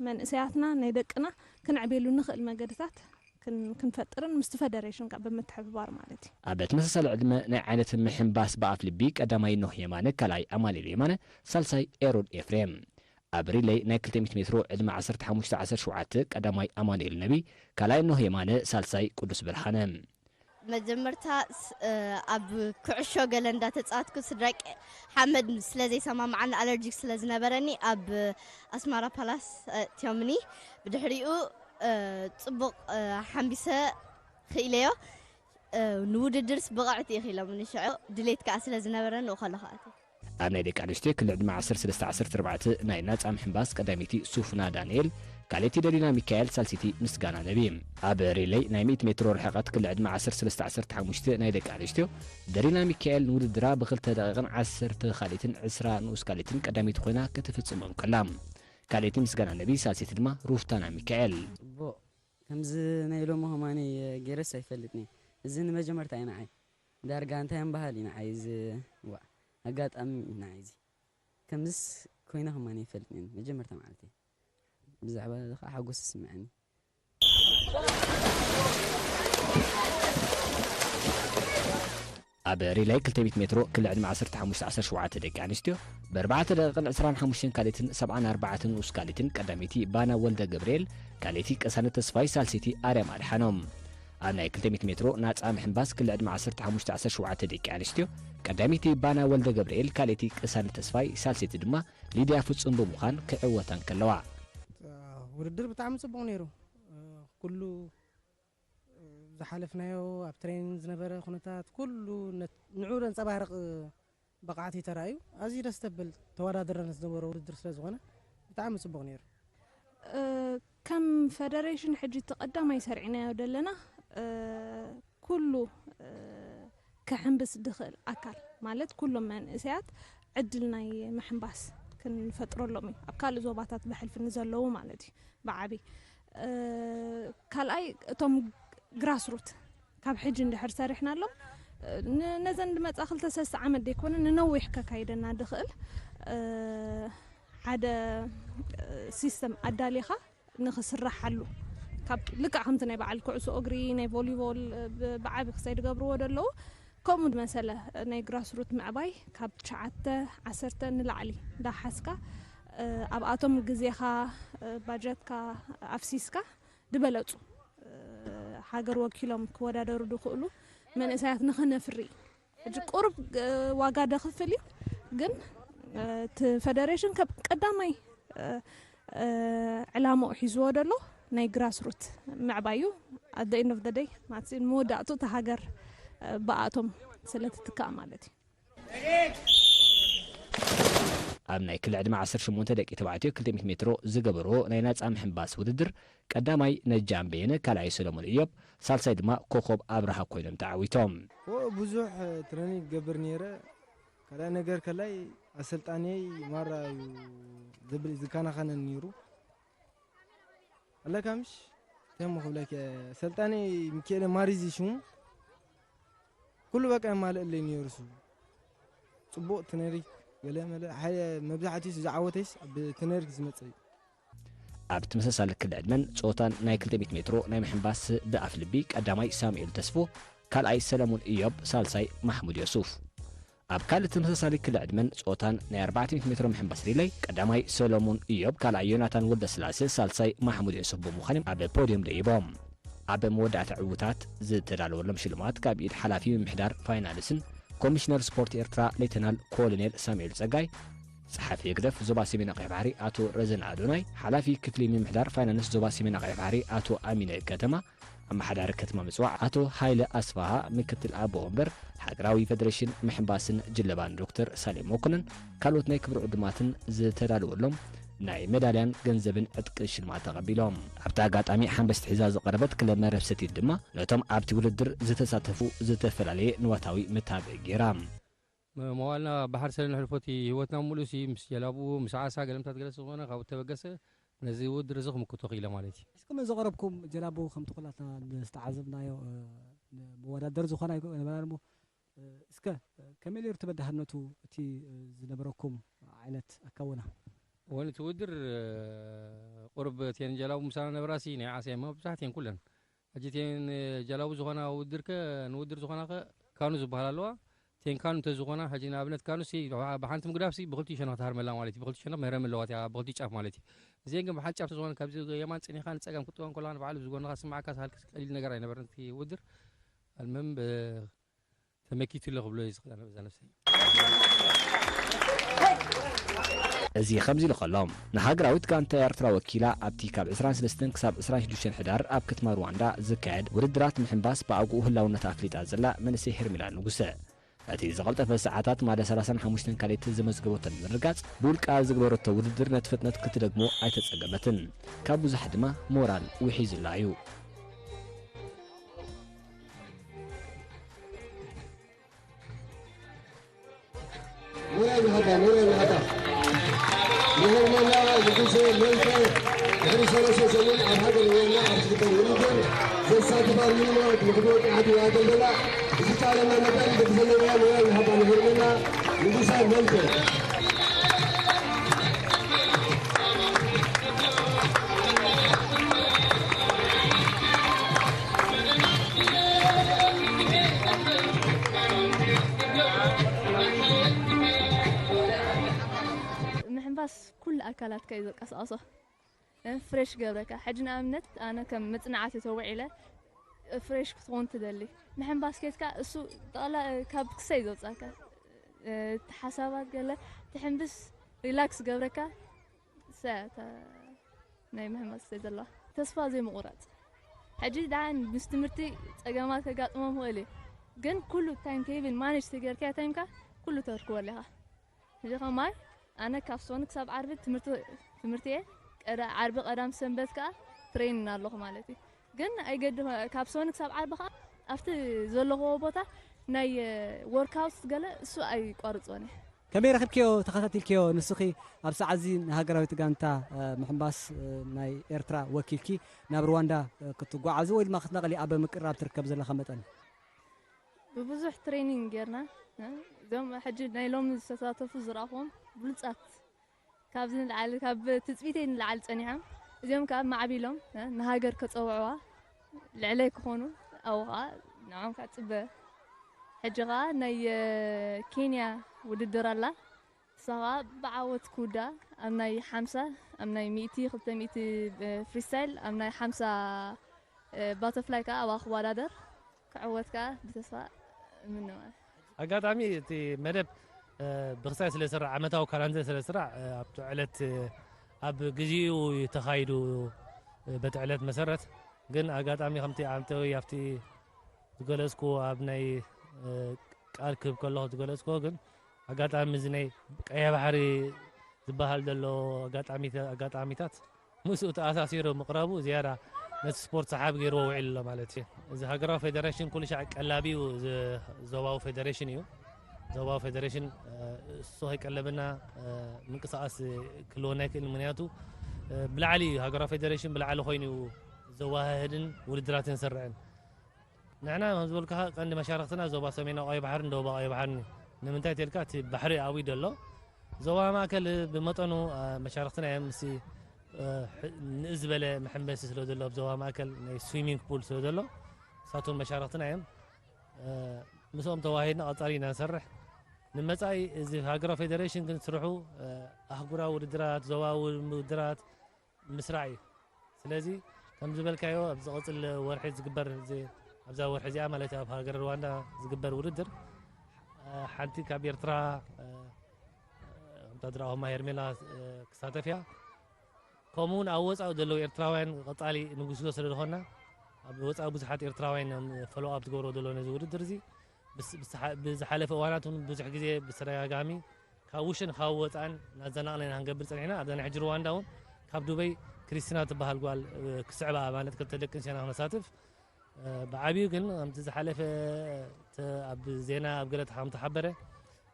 መንእሰያትና ናይ ደቅና ክንዕቤሉ ንኽእል መገድታት ክንፈጥርን ምስቲ ፈደሬሽን ጋር ብምትሕብባር ማለት እዩ። ኣብ ተመሳሳሊ ዕድመ ናይ ዓይነት ምሕንባስ ብኣፍ ልቢ ቀዳማይ ኖህ የማነ ካልኣይ ኣማኑኤል የማነ ሳልሳይ ኤሮድ ኤፍሬም። ኣብ ሪለይ ናይ ክልተ ሚእቲ ሜትሮ ዕድመ ዓሰርተ ሓሙሽተ ዓሰርተ ሸውዓተ ቀዳማይ ኣማኑኤል ነቢ ካልኣይ ኖህ የማነ ሳልሳይ ቅዱስ ብርሃነ። መጀመርታ ኣብ ኩዕሾ ገለ እንዳተፃወትኩ ስድራይ ሓመድ ስለ ዘይሰማምዓኒ ኣለርጂክ ስለ ዝነበረኒ ኣብ ኣስማራ ፓላስ ኣእትዮምኒ። ብድሕሪኡ ፅቡቕ ሓምቢሰ ክኢለዮ። ንውድድርስ ብቕዕቲ ኢኺ ኢሎምኒ ሽዑ ድሌት ከዓ ስለ ዝነበረኒ እኸሎ ከኣት። ኣብ ናይ ደቂ ኣንስትዮ ክሊ ዕድመ ዓሰርተ ሰለስተ ዓሰርተ ኣርባዕተ ናይ ናጻ ምሕንባስ ቀዳመይቲ ሱፍና ዳንኤል፣ ካልኣይቲ ደሊና ሚካኤል፣ ሳልሰይቲ ምስጋና ነቢ። ኣብ ሪለይ ናይ ሚእቲ ሜትሮ ርሕቐት ክሊ ዕድመ ዓሰርተ ሰለስተ ዓሰርተ ሓሙሽተ ናይ ደቂ ኣንስትዮ ደሊና ሚካኤል ንውድድራ ብኽልተ ደቂቕን ዓሰርተ ካልኣይትን ዕስራ ንኡስ ካልኣይትን ቀዳመይቲ ኮይና ክትፍጽሞ እንከላ፣ ካልኣይቲ ምስጋና ነቢ፣ ሳልሰይቲ ድማ ሩፍታና ሚካኤል። ጽቡቕ፣ ከምዚ ናይ ሎሚ ከማኒ ገይረስ ኣይፈልጥን እየ። እዚ ንመጀመርታ እዩ ንዓይ። ዳርጋ እንታይ እምበሃል እዩ ንዓይ እዚ፣ ዋእ፣ ኣጋጣሚ እዩ ንዓይ እዚ። ከምዝስ ኮይነ ከማን ይፈልጥ ነን መጀመርታ መዓልቲ። ብዛዕባ እዚ ከዓ ሓጎስ ይስምዐኒ። ኣብ ሪላይ ክልተ ሚእቲ ሜትሮ ክሊ ዕድመ ዓሰርተ ሓሙሽተ ዓሰርተ ሸውዓተ ደቂ ኣንስትዮ ብኣርባዕተ ደቂቕን ዕስራን ሓሙሽተን ካልኢትን ሰብዓን ኣርባዕተን ንኡስ ካልኢትን ቀዳመይቲ ባና ወልደ ገብርኤል፣ ካልኣይቲ ቅሳነት ተስፋይ፣ ሳልሰይቲ ኣርያም ኣድሓኖም። ኣብ ናይ ክልተ ሚእቲ ሜትሮ ናጻ ምሕንባስ ክሊ ዕድመ ዓሰርተ ሓሙሽተ ዓሰርተ ሸውዓተ ደቂ ኣንስትዮ ቀዳመይቲ ባና ወልደ ገብርኤል፣ ካልኣይቲ ቅሳነት ተስፋይ፣ ሳልሰይቲ ድማ ሊድያ ፍጹም ብምዃን ክዕወታ እንከለዋ። ውድድር ብጣዕሚ ጽቡቕ ነይሩ። ኩሉ ዝሓለፍናዮ ኣብ ትሬኒንግ ዝነበረ ኩነታት ኩሉ ንዑ ዘንጸባርቕ ብቕዓት እዩ ተራእዩ። ኣዝዩ ደስ ዘብል ተወዳድረን ዝነበሮ ውድድር ስለ ዝኾነ ብጣዕሚ ጽቡቕ ነይሩ። ከም ፈደሬሽን ሕጂ እቲ ቀዳማይ ሰሪዕናዮ ዘለና ኩሉ ክሕንብስ ዝኽእል ኣካል ማለት ኩሎም መንእሰያት ዕድል ናይ ምሕንባስ ክንፈጥረሎም እዩ። ኣብ ካልእ ዞባታት ብሕልፊ ንዘለዉ ማለት እዩ ብዓቢ። ካልኣይ እቶም ግራስሩት ካብ ሕጂ እንድሕር ሰሪሕናሎም ነዘን ዝመፃ ክልተ ሰለስተ ዓመት ዘይኮነ ንነዊሕ ከካይደና ዝኽእል ሓደ ሲስተም ኣዳሊኻ ንኽስራሓሉ ካብ ልክዕ ከምቲ ናይ በዓል ኩዕሶ እግሪ ናይ ቮሊቦል ብዓቢ ክሳይ ዝገብርዎ ዘለዉ ከምኡ ዝመሰለ ናይ ግራስሩት ምዕባይ ካብ ትሽዓተ ዓሰርተ ንላዕሊ እንዳሓዝካ ኣብኣቶም ግዜኻ ባጀትካ ኣፍሲስካ ዝበለፁ ሃገር ወኪሎም ክወዳደሩ ዝኽእሉ መንእሰያት ንኽነፍሪ ሕጂ ቁሩብ ዋጋ ደኽፍል እዩ ግን እቲ ፈደሬሽን ከም ቀዳማይ ዕላምኡ ሒዝዎ ዘሎ ናይ ግራስሩት ምዕባይ እዩ። At the end of the day ማለት እዩ ንመወዳእቱ እታ ሃገር ብኣቶም ስለ ትትካእ ማለት እዩ። ኣብ ናይ ክሊ ዕድመ ዓሰርተ ሸሞንተ ደቂ ተባዕትዮ ክልተ ሚእቲ ሜትሮ ዝገበርዎ ናይ ናጻ ምሕንባስ ውድድር ቀዳማይ ነጃም በየነ፣ ካልኣይ ሰሎሞን እዮብ፣ ሳልሳይ ድማ ኮኾብ ኣብርሃ ኮይኖም ተዓዊቶም። ብዙሕ ትረኒንግ ገብር ነይረ። ካልኣይ ነገር ከላይ ኣሰልጣኒየይ ማራ እዩ ዝብል ዝከናኸነን ነይሩ። ኣለካ ምሽ ተሞ ክብለክ ሰልጣኒ ሚካኤል ማሪዚ ሽሙ ኩሉ በቃ የማልእለይ ነይሩ። እሱ ጽቡቕ ትነሪክ ገለ መለ መብዛሕትኡ ዝዓወተይስ ብትነሪክ ዝመጸ እዩ። ኣብ ተመሳሳሊ ክሊ ዕድመን ጾታን ናይ ክልተ ሚእቲ ሜትሮ ናይ ምሕንባስ ብኣፍ ልቢ ቀዳማይ ሳሙኤል ተስፎ፣ ካልኣይ ሰለሙን እዮብ፣ ሳልሳይ ማሕሙድ የሱፍ። ኣብ ካልእ ተመሳሳሊ ክሊ ዕድመን ጾታን ናይ ኣርባዕተ ሚእቲ ሜትሮ ምሕንባስ ሪለይ ቀዳማይ ሰለሙን እዮብ፣ ካልኣይ ዮናታን ወልደስላሴ፣ ሳልሳይ ማሕሙድ የሱፍ ብምዃን ኣብ ፖድዮም ደይቦም። ኣብ መወዳእታ ዕውታት ዝተዳለወሎም ሽልማት ካብ ኢድ ሓላፊ ምምሕዳር ፋይናንስን ኮሚሽነር ስፖርት ኤርትራ ሌተናል ኮሎኔል ሳሙኤል ጸጋይ፣ ጸሓፊ ህግደፍ ዞባ ሰሜን ኣቕሕ ባሕሪ ኣቶ ረዘን ኣዶናይ፣ ሓላፊ ክፍሊ ምምሕዳር ፋይናንስ ዞባ ሰሜን ኣቕሕ ባሕሪ ኣቶ ኣሚነ ከተማ፣ ኣመሓዳሪ ከተማ ምጽዋዕ ኣቶ ሃይለ ኣስፋሃ፣ ምክትል ኣቦ ወንበር ሃገራዊ ፈደሬሽን ምሕንባስን ጅለባን ዶክተር ሳሌም መኮንን፣ ካልኦት ናይ ክብሪ ዕዱማትን ዝተዳለወሎም ናይ ሜዳልያን ገንዘብን ዕጥቂ ሽልማት ተቐቢሎም። ኣብቲ ኣጋጣሚ ሓንበስቲ ሒዛ ዝቐረበት ክለብ መረብ ሰቲት ድማ ነቶም ኣብቲ ውድድር ዝተሳተፉ ዝተፈላለየ ንዋታዊ ምታብእ ገይራ። መዋልና ባሕር ስለ ነሕልፎ እቲ ህይወትና ሙሉእ ሲ ምስ ጀላቡ ምስ ዓሳ ገለምታት ገለ ዝኾነ ካብ ተበገሰ ነዚ ውድድር እዚ ክምክቶ ክኢለ ማለት እዩ። እስኩም ዘቕረብኩም ጀላቡ ከምቲ ኩላትና ዝተዓዘብናዮ፣ እ፣ መወዳደር ዝኾነ ኣይነበራን እሞ፣ እ፣ እስከ፣ እ፣ ከመይ ነይሩ ተበዳህነቱ እቲ፣ እ፣ ዝነበረኩም ዓይነት ኣካውና? ወን እቲ ውድድር፣ እ፣ ቁርብ እተን ጀላቡ ምሳና ነበራሲ ናይ ዓሳ እየን መብዛሕትኤን ኩለን። ሕጂ እተን ጀላቡ ዝኾና ውድድርከ ንውድድር ዝኾናኸ ካኑ ዝበሃል ኣለዋ። እተን ካኑ እንተዝኾና፣ ሕጂ ንኣብነት ካኑሲ ብሓንቲ ምግዳፍሲ ብኽልቲኡ ሸነኽ ትሃርመላ ማለት እዩ። ብኽልቲኡ ሸነኽ መህረሚ ኣለዋ እቲኣ ብኽልቲኡ ጫፍ ማለት እዩ። እዚአን ግን ብሓንቲ ጫፍ ተዝኾነ ካብዚ የማን ጸኒኻ ንጸጋም ክትጥወን ከለኻ ንባዕሉ ብዝጎንኻ ዝስምዓካ ሃልኪ ቀሊል ነገር ኣይነበረን እቲ ውድድር። ኣልመም ብ-፣ ተመኪቱ ኣሎ ክብሎ እየ ዝኽእል ኣነ በዛ ነብሰይ። እዚ ከምዚ ኢሉ ከሎ፣ ንሃገራዊት ጋንታ ኤርትራ ወኪላ ኣብቲ ካብ ዕስራን ሰለስተን ክሳብ ዕስራን ሽዱሽተን ሕዳር ኣብ ከተማ ሩዋንዳ ዝካየድ ውድድራት ምሕንባስ ብኣግኡ ህላውነታ ኣፍሊጣ ዘላ መንእሰይ ሄርሜላ ንጉሰ፣ እቲ ዝቐልጠፈ ሰዓታት ማዳ ሰላሳን ሓሙሽተን ካልኢት ዘመዝገበቶ ንምርጋጽ፣ ብውልቃ ዝገበረቶ ውድድር ነቲ ፍጥነት ክትደግሞ ኣይተጸገመትን። ካብ ብዙሓት ድማ ሞራል ውሒዙላ እዩ። ሞራል ይሃባ፣ ሞራል ይሃባ። ንሄርሜላ ንጉሰ መልከ ድሕሪ ሰለስተ ሰሙን ኣብ ሃገር ሩዋንዳ ኣብ ዝግበር ውድድር ዘሳትፋ ሚኒማ ንክትወቅዕ እያ ተደላ። ብዝተቻለና መጠን በቲ ዘለናዮ ሞራል ይሃባ ንሄርሜላ ንጉሰ መልከ። ምሕንባስ ኩሉ ኣካላትካ እዩ ዘንቀሳቕሶ። እ፣ ፍሬሽ ገብረካ። ሕጂ ንኣብነት ኣነ ከም መጽናዕቲ ተውዒለ፣ እ፣ ፍሬሽ ክትኾን ትደሊ። ምሕንባስ ኬድካ እሱ ጠቕላ-፣ ካብ ክሳይ ዘውጻካ። እ፣ እቲ ሓሳባት ገለ ትሕንብስ ሪላክስ ገብረካ። ሰ-፣ ተ-፣ ናይ ምሕንባስ ስለ ዘለዋ። ተስፋ ዘይምቑራጽ። ሕጂ ደሓን ምስ ትምህርቲ ጸገማት ከጋጥሞም ይኽእል እዩ። ግን ኩሉ ታይም ቴብል ማኔጅ ተገይርካዮ ታይምካ ኩሉ ተርክበሉ ኢኻ። ሕጂ ከማይ ኣነ ካብ ሶኒ ክሳብ ዓርቢ ትምህርቲ፣ ትምህርቲ እየ። ቀዳ-፣ ዓርቢ ቀዳም ሰንበት ከኣ ትሬኒን ኣለኹ ማለት እዩ። ግን ኣይገድፍ፣ ካብ ሶኒ ክሳብ ዓርቢ ከኣ ኣብቲ ዘለኽዎ ቦታ ናይ ወርክኣውት ገለ እሱ ኣይቋርጾን እየ። ከመይ ረኺብክዮ፣ ተኸታቲልክዮ? ንስኺ ኣብ ሰዓት እዚ ንሃገራዊት ጋንታ፣ እ፣ ምሕንባስ፣ እ፣ ናይ ኤርትራ ወኪልኪ ናብ ሩዋንዳ፣ እ፣ ክትጓዓዙ ወይ ድማ ክትነቕሊ ኣብ ምቅርራብ ትርከብ ዘለኻ መጠን? ብብዙሕ ትሬኒንግ ጌርና፣ እ፣ እዞም ሕጂ ናይ ሎሚ ዝተሳተፉ ዝረኣኹዎም ብሉጻት፣ ካብዚ ንላዕሊ፣ ካብ ትጽቢተይ ንላዕሊ ጸኒሖም፣ እዚኦም ከኣ ማዕቢሎም፣ እ፣ ንሃገር ከጸውዕዋ ልዕለይ ክኾኑ፣ ኣብኡ ከኣ ንዕኦም ከኣ ጽበ። ሕጂ ከኣ ናይ፣ እ፣ ኬንያ ውድድር ኣላ። ንሳ ኸኣ ብዓወት ክውዳእ፣ ኣብ ናይ ሓምሳ፣ ኣብ ናይ ሚእቲ፣ ክልተ ሚእቲ ብ-፣ ፍሪስታይል፣ ኣብ ናይ ሓምሳ፣ እ፣ ባተፍላይ ከኣ ኣብኣ ክወዳደር፣ ክዕወት ከኣ ብተስፋ እምነ ማለት። ኣጋጣሚ እቲ መደብ፣ እ፣ ብኽሳይ ስለ ዝስራዕ፣ ዓመታዊ ካላንደር ስለ ዝስራዕ፣ እ፣ ኣብቲ ዕለት፣ እ፣ ኣብ ግዜኡ እዩ ተኻይዱ፣ እ፣ በቲ ዕለት መሰረት። ግን ኣጋጣሚ ከምቲ ኣንተ ወይ ኣብቲ ዝገለጽኩዎ፣ ኣብ ናይ፣ እ፣ ቃል ክህብ ከለኹ ዝገለጽኩዎ፣ ግን ኣጋጣሚ እዚ ናይ ቀይሕ ባሕሪ ዝበሃል ዘሎ ኣጋጣሚተ-፣ ኣጋጣሚታት ምስኡ ተኣሳሲሩ ምቕራቡ ዝያዳ ነቲ ስፖርት ሰሓቢ ገይርዎ ውዒሉ ኣሎ ማለት እዩ። እዚ ሃገራዊ ፌደሬሽን ኩሉ ሻዕ ቀላቢ እዩ፣ እዚ ዞባዊ ፌደሬሽን እዩ። ዞባዊ ፌደሬሽን፣ እ፣ እሱ ከይቀለበና፣ እ፣ ምንቅስቓስ ክህልወና ኣይክእልን። ምኽንያቱ፣ እ፣ ብላዕሊ እዩ፣ ሃገራዊ ፌደሬሽን ብላዕሊ ኮይኑ እዩ ዘወሃህድን ውድድራትን ዝሰርዕን። ንሕና ከም ዝበልኩኻ ቀንዲ መሻርኽትና ዞባ ሰሜናዊ ቀይሕ ባሕርን ደቡባዊ ቀይሕ ባሕርን እዩ። ንምንታይ ተልካ እቲ ባሕሪ ኣብኡ እዩ ዘሎ። ዞባ ማእከል ብመጠኑ፣ እ፣ መሻርኽትና እዮም። ምስቲ፣ እ፣ ሕ-፣ ንእስ ዝበለ መሐንበሲ ስለ ዘሎ ኣብ ዞባ ማእከል ናይ ስዊሚንግ ፑል ስለ ዘሎ ንሳቶም መሻርኽትና እዮም። እ፣ ምስኦም ተዋሂድና ቀጻሊ ኢና ንሰርሕ። ንመጻኢ እዚ ሃገራዊ ፌደሬሽን ግን ስርሑ፣ እ፣ ኣህጉራዊ ውድድራት፣ ዞባዊ ውድድራት ምስራዕ እዩ። ስለዚ ከም ዝበልካዮ ኣብ ዝቐጽል ወርሒ ዝግበር እዚ፣ ኣብዛ ወርሒ እዚኣ ማለት ኣብ ሃገር ሩዋንዳ ዝግበር ውድድር፣ እ፣ ሓንቲ ካብ ኤርትራ፣ እ፣ ወታደራዊ ሄርሜላ ክሳተፍ እያ። ከምኡ እውን ኣብ ወፃኢ ዘለዉ ኤርትራውያን ቀፃሊ ንጉስጎ ስለ ዝኾንና ኣብ ወፃኢ ብዙሓት ኤርትራውያን እዮም ፎሎ ኣፕ ዝገብሮ ዘሎ ነዚ ውድድር እዚ። ብዝሓለፈ እዋናት እውን ብዙሕ ግዜ ብተደጋጋሚ ካብ ውሽን ካብ ወፃእን እናዘናቕና ኢና ክንገብር ፀኒሕና። ኣብዛ ናይ ሕጂ ሩዋንዳ እውን ካብ ዱበይ ክሪስቲና ትበሃል ጓል ክስዕባ ማለት ክልተ ደቂ ኣንስትዮና ክነሳትፍ ብዓብዩ ግን ከምቲ ዝሓለፈ ኣብ ዜና ኣብ ገለ ከም ተሓበረ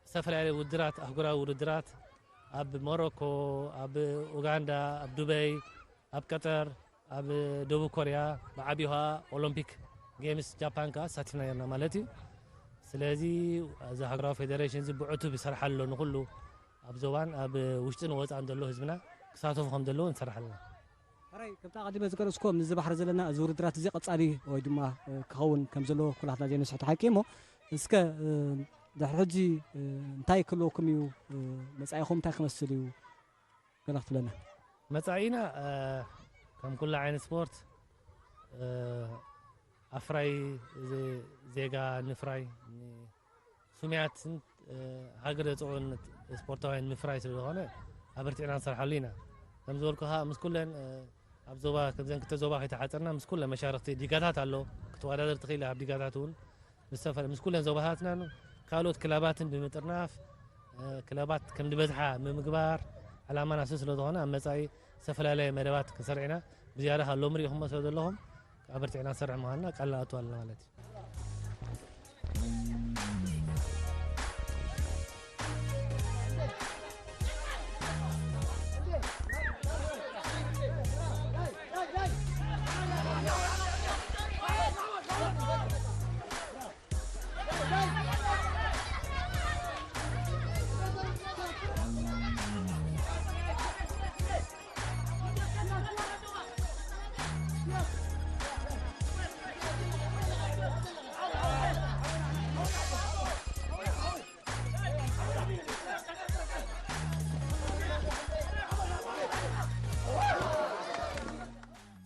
ዝተፈላለዩ ውድድራት ኣህጉራዊ ውድድራት ኣብ ሞሮኮ፣ ኣብ ኡጋንዳ፣ ኣብ ዱበይ፣ ኣብ ቀጠር፣ ኣብ ደቡብ ኮርያ ብዓብዩ ከዓ ኦሎምፒክ ጌምስ ጃፓን ከዓ ተሳቲፍና ነርና ማለት እዩ። ስለዚ እዚ ሃገራዊ ፌደሬሽን እዚ ብዕቱብ ይሰርሓ ኣሎ ንኩሉ ኣብ ዞባን ኣብ ውሽጥን ወፃእን ዘሎ ህዝብና ክሳተፉ ከም ዘለዎ ንሰርሕ ኣለና። ሕራይ ከምቲ ኣቐዲመ ዝገለጽኩዎ ምስዚ ባሕሪ ዘለና እዚ ውድድራት እዚ ቀጻሊ ወይ ድማ ክኸውን ከም ዘለዎ ኩላትና ዘይንስሕቶ ሓቂ እሞ እስከ ድሕሪ ሕጂ እንታይ ክህልወኩም እዩ? መጻኢኹም እንታይ ክመስል እዩ? ገለ ክትብለና። መጻኢና ከም ኩሉ ዓይነት ስፖርት ኣፍራይ ዜጋ ንፍራይ ስሙያትን ሃገር ዘፅዕኑ ስፖርታውያን ምፍራይ ስለ ዝኾነ ኣበርቲዕና ንሰርሓሉ ኢና። ከም ዝበልኩኻ ምስ ኩለን ኣብ ዞባ ከምዘን ክልተ ዞባ ከይተሓፀርና ምስ ኩለን መሻርክቲ ሊጋታት ኣሎ ክትወዳደር ትኽእል ኣብ ሊጋታት እውን ምስ ኩለን ዞባታትናን ካልኦት ክለባትን ብምጥርናፍ ክለባት ከም ዝበዝሓ ብምግባር ዕላማና እሱ ስለ ዝኾነ ኣብ መፃኢ ዝተፈላለየ መደባት ክንሰርሕ ኢና። ብዝያዳ ካብ ሎሚ ርኢኹሞ ስለ ዘለኹም ኣበርቲዕና ንሰርሕ ምዃንና ቃል ንኣቱ ኣለና ማለት እዩ።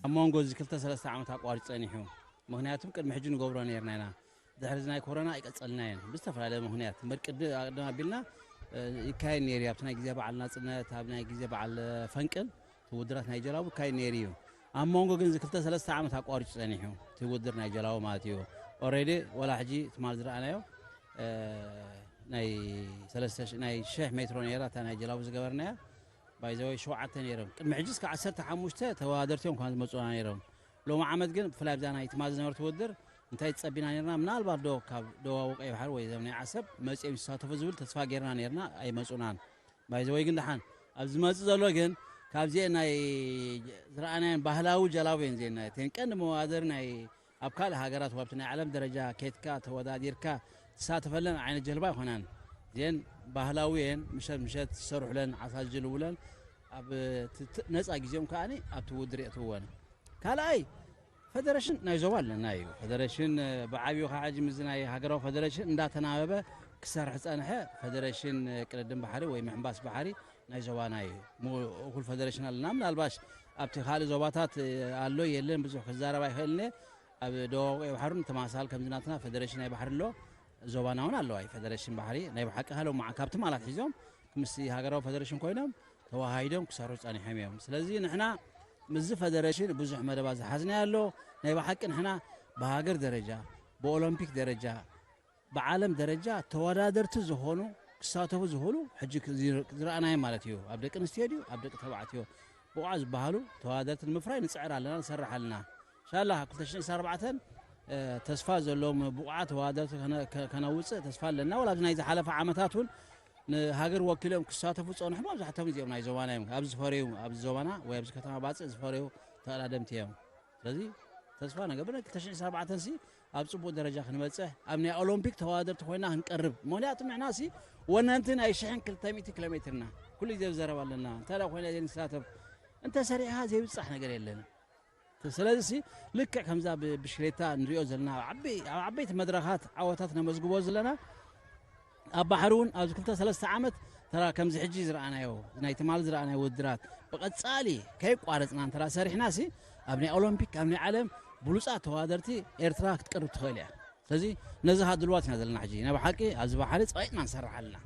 ኣብ መንጎ እዚ ክልተ ሰለስተ ዓመት ኣቋሪፁ ፀኒሑ። ምክንያቱም ቅድሚ ሕጂ ንገብሮ ነርና ኢና። ድሕሪ እዚ ናይ ኮሮና ኣይቀፀልናየን ብዝተፈላለየ ምክንያት እምበር ቅድም ኣቢልና ይካየድ ነይሩ እዩ። ኣብቲ ናይ ግዜ በዓል ናፅነት ኣብ ናይ ግዜ በዓል ፈንቅል እቲ ውድራት ናይ ጀላቡ ይካየድ ነይሩ እዩ። ኣብ መንጎ ግን እዚ ክልተ ሰለስተ ዓመት ኣቋሪፁ ፀኒሑ እቲ ውድር ናይ ጀላቡ ማለት እዩ። ኦሬዲ ወላ ሕጂ ትማል ዝረኣናዮ ናይ ሰለስተ ሺ- ናይ ሽሕ ሜትሮ ነይራ እታ ናይ ጀላቡ ዝገበርናያ ባይዘወይ ሸውዓተ ነይሮም ቅድሚ ሕጂ እስከ ዓሰርተ ሓሙሽተ ተወዳደርቲ እዮም ካብ ዝመፁና ነይሮም። ሎሚ ዓመት ግን ብፍላይ ብዛ ናይ ትማል ዝነበረት ውድድር እንታይ ጸቢና ነርና ምናልባት ዶ ካብ ደቡባዊ ቀይ ባሕሪ ወይ ዘም ናይ ዓሰብ መጺኦም ይሳተፉ ዝብል ተስፋ ጌርና ነርና ኣይመጹናን። ባይዘወይ ግን ደሓን ኣብ ዝመጽእ ዘሎ ግን ካብዚኤን ናይ ዝረኣናየን ባህላዊ ጀላቡ እየን ዜን ናይ ተን ቀንዲ መዋደር ናይ ኣብ ካልእ ሃገራት ወብቲ ናይ ዓለም ደረጃ ኬትካ ተወዳዲርካ ትሳተፈለን ዓይነት ጀልባ ኣይኮናን። ዜን ባህላዊ እየን ምሸት ምሸት ዝሰርሑለን ዓሳ ዝጅልቡለን ኣብ ነፃ ግዜኦም ከዓኒ ኣብቲ ውድር የእትውወን። ካልኣይ ፈደረሽን ናይ ዞባ ኣለና እዩ። ፈደረሽን ብዓብዩ ከዓ ሕጂ ምዚ ናይ ሃገራዊ ፈደረሽን እንዳተናበበ ክሰርሕ ዝፀንሐ ፈደረሽን ቅድድም ባሕሪ ወይ ምሕንባስ ባሕሪ ናይ ዞባና እዩ። እኩል ፈደረሽን ኣለና። ምናልባሽ ኣብቲ ካልእ ዞባታት ኣሎ የለን ብዙሕ ክዛረብ ኣይኽእልን እየ። ኣብ ደቡባዊ ቀይ ባሕርን ተመሳሳሊ ከምዚ ናትና ፈደረሽን ናይ ባሕሪ ኣሎ። ዞባና እውን ኣለዋ እዩ ፈደረሽን ባሕሪ ናይ ብሓቂ ሃለው መዓ ካብ ትማል ኣትሒዞም ምስ ሃገራዊ ፈደረሽን ኮይኖም ተዋሃሂዶም ክሰርሑ ጸኒሖም እዮም። ስለዚ ንሕና ምስዚ ፈደረሽን ብዙሕ መደባት ዝሓዝናዮ ኣሎ። ናይ ብሓቂ ንሕና ብሃገር ደረጃ ብኦሎምፒክ ደረጃ ብዓለም ደረጃ ተወዳደርቲ ዝኾኑ ክሳተፉ ዝኽእሉ ሕጂ ዝረኣናዮም ማለት እዩ። ኣብ ደቂ ኣንስትዮ ድዩ ኣብ ደቂ ተባዕትዮ ብቑዓት ዝበሃሉ ተወዳደርቲ ንምፍራይ ንፅዕር ኣለና ንሰርሕ ኣለና። እንሻላ ክልተ ሽሕን ዕስራን ኣርባዕተን ተስፋ ዘለዎም ብቑዓት ተወዳደርቲ ከነውፅእ ተስፋ ኣለና። ወላ ኣብዚ ናይ ዝሓለፈ ዓመታት እውን ንሃገር ወኪሎም ክሳተፉ ዝፀንሑ መብዛሕትኦም እዚኦም ናይ ዞባና እዮም። ኣብዚ ዝፈረዩ ኣብዚ ዞባና ወይ ኣብዚ ከተማ ባፅእ ዝፈረዩ ተቐዳደምቲ እዮም። ስለዚ ተስፋ ንገብር ክልተ ሽሕን ዕስራን ኣርባዕተን ሲ ኣብ ፅቡቅ ደረጃ ክንበፅሕ ኣብ ናይ ኦሎምፒክ ተወዳደርቲ ኮይና ክንቀርብ ምክንያቱ ንሕና ሲ ወነንቲ ናይ ሽሕን ክልተ ሚእቲ ኪሎ ሜትርና ኩሉ ግዜ ዘረባ ኣለና እንታይ ኮይና ዘይንሳተፍ እንተሰሪሕካ ዘይብፃሕ ነገር የለን። ስለዚ ሲ ልክዕ ከምዛ ብብሽክሌታ ንሪኦ ዘለና ኣብ ዓበይ- ኣብ ዓበይቲ መድረኻት ዓወታት ነመዝግቦ ዘለና ኣብ ባሕሪ እውን ኣብዚ ክልተ ሰለስተ ዓመት ተራ ከምዚ ሕጂ ዝረኣናዮ ናይ ትማል ዝረኣናዮ ውድድራት ብቐፃሊ ከይቋረፅና እንተራ ሰሪሕና ሲ ኣብ ናይ ኦሎምፒክ ኣብ ናይ ዓለም ብሉፃት ተወዳደርቲ ኤርትራ ክትቀርብ ትኽእል እያ። ስለዚ ነዚ ካ ድልዋት ኢና ዘለና ሕጂ ናይ ብሓቂ ኣብዚ ባሕሪ ፀቂጥና ንሰርሕ ኣለና።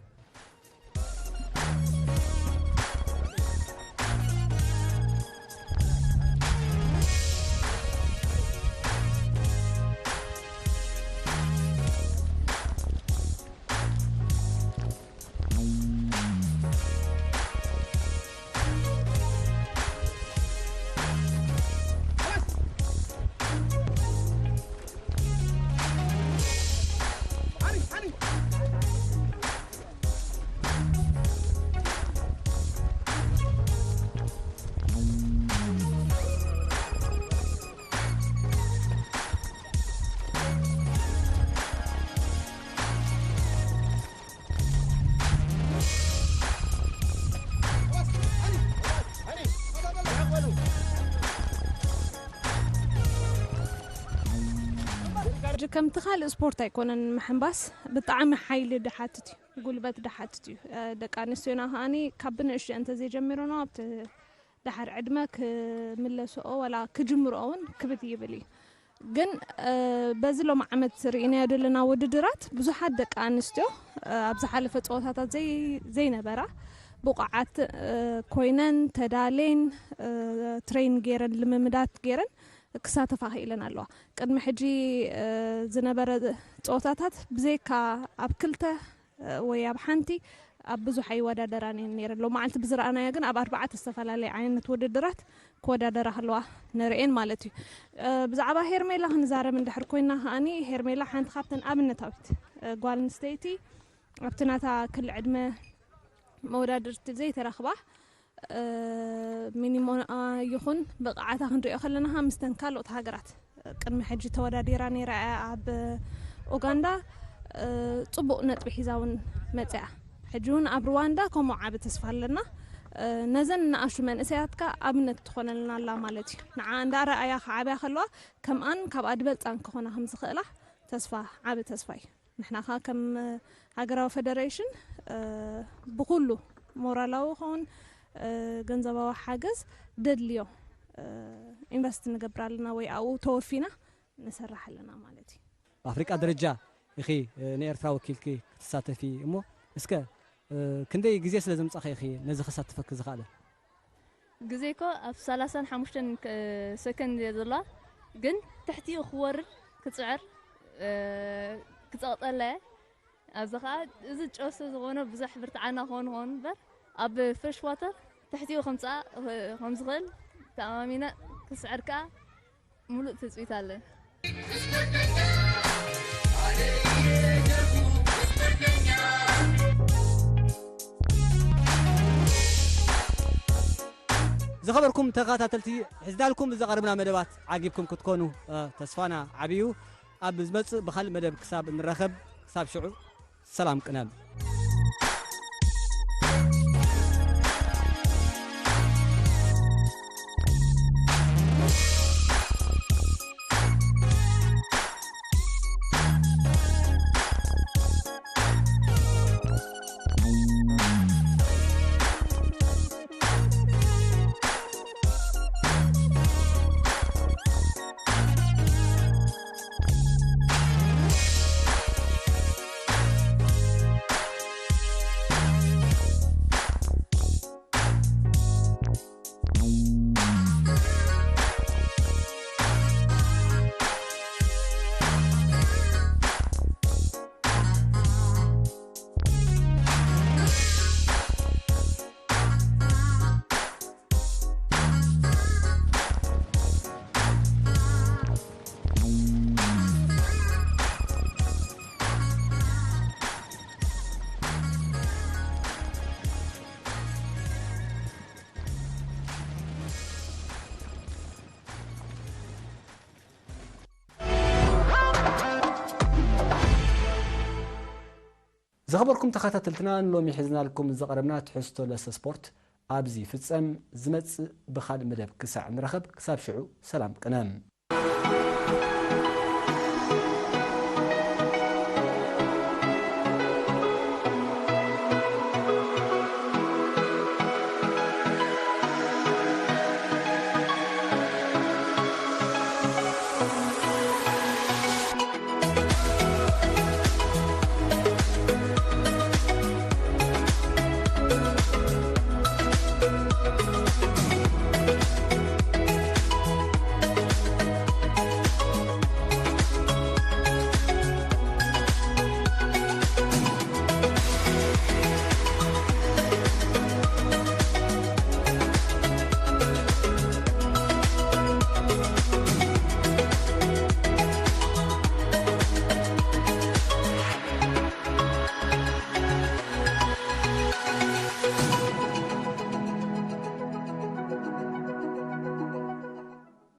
ከምቲ ካልእ ስፖርት ኣይኮነን ምሕንባስ፣ ብጣዕሚ ሓይሊ ድሓትት እዩ፣ ጉልበት ድሓትት እዩ። ደቂ ኣንስትዮና ከዓኒ ካብ ብንእሽቶ እንተዘይጀሚሮና ኣብቲ ድሓር ዕድመ ክምለስኦ ወላ ክጅምርኦ እውን ክብድ ይብል እዩ። ግን በዚ ሎም ዓመት ርኢናዮ ዘለና ውድድራት ብዙሓት ደቂ ኣንስትዮ ኣብ ዝሓለፈ ፀወታታት ዘይነበራ ብቑዓት ኮይነን ተዳሌን ትሬን ገይረን ልምምዳት ገይረን ክሳተፋ ክኢለን ኣለዋ። ቅድሚ ሕጂ ዝነበረ ፀወታታት ብዘይካ ኣብ ክልተ ወይ ኣብ ሓንቲ ኣብ ብዙሕ ኣይወዳደራን እየን ነይረን። ሎም መዓልቲ ብዝረኣናዮ ግን ኣብ ኣርባዕተ ዝተፈላለየ ዓይነት ውድድራት ክወዳደራ ከለዋ ንርእየን ማለት እዩ። ብዛዕባ ሄርሜላ ክንዛረብ እንድሕር ኮይና ከዓኒ ሄርሜላ ሓንቲ ካብተን ኣብነታዊት ጓል ኣንስተይቲ ኣብቲ ናታ ክሊ ዕድመ መወዳድርቲ ዘይተረኽባ ሚኒሞኣ ይኹን ብቕዓታ ክንሪኦ ከለና ምስተን ካልኦት ሃገራት ቅድሚ ሕጂ ተወዳዲራ ነይራ እያ ኣብ ኡጋንዳ። ጽቡቕ ነጥቢ ሒዛ እውን መጽያ። ሕጂ እውን ኣብ ሩዋንዳ ከምኡ ዓቢ ተስፋ ኣለና። ነዘን ንኣሹ መንእሰያት ከኣ ኣብነት ትኾነልና ኣላ ማለት እዩ። ንዓ እንዳ ረኣያ ክዓብያ ከለዋ ከምኣን ካብኣ ድበልጻን ክኾና ከም ዝኽእላ ተስፋ ዓቢ ተስፋ እዩ። ንሕና ከኣ ከም ሃገራዊ ፈደሬሽን ብኩሉ ሞራላዊ ኸውን ገንዘባዊ ሓገዝ ደድልዮ ኢንቨስት ንገብር ኣለና ወይ ኣብኡ ተወፊና ንሰርሕ ኣለና ማለት እዩ። ብኣፍሪቃ ደረጃ ኢኺ ንኤርትራ ወኪልኪ ክትሳተፊ እሞ እስከ ክንደይ ግዜ ስለ ዘምጻኺ ኢኺ ነዚ ከሳትፈኪ ዝኸኣለ? ግዜ እኮ ኣብ ሰላሳን ሓሙሽተን ሰከንድ እየ ዘላ፣ ግን ትሕቲኡ ክወርድ ክፅዕር ክፀቕጠለ እየ። ኣብዚ ከዓ እዚ ጨው ስለ ዝኾነ ብዙሕ ብርትዓና ክኾን ክኾን እምበር ኣብ ፍሬሽ ዋተር ትሕቲኡ ከምፅኣ ከም ዝኽእል ተኣማሚነ ክስዕር ከዓ ሙሉእ ትፅቢት ኣለኒ። ዝኸበርኩም ተኸታተልቲ፣ ሒዝናልኩም ዝቐረብና መደባት ዓጊብኩም ክትኮኑ ተስፋና ዓብዩ። ኣብ ዝመጽእ ብኻልእ መደብ ክሳብ እንራኸብ፣ ክሳብ ሽዑ ሰላም ቅነ። ዝኸበርኩም ተኸታተልትና፣ ንሎሚ ሒዝናልኩም ዝቐረብና ትሕዝቶ ለሰ ስፖርት ኣብዚ ይፍጸም። ዝመጽእ ብኻልእ መደብ ክሳዕ ንራኸብ፣ ክሳብ ሽዑ ሰላም ቅነ።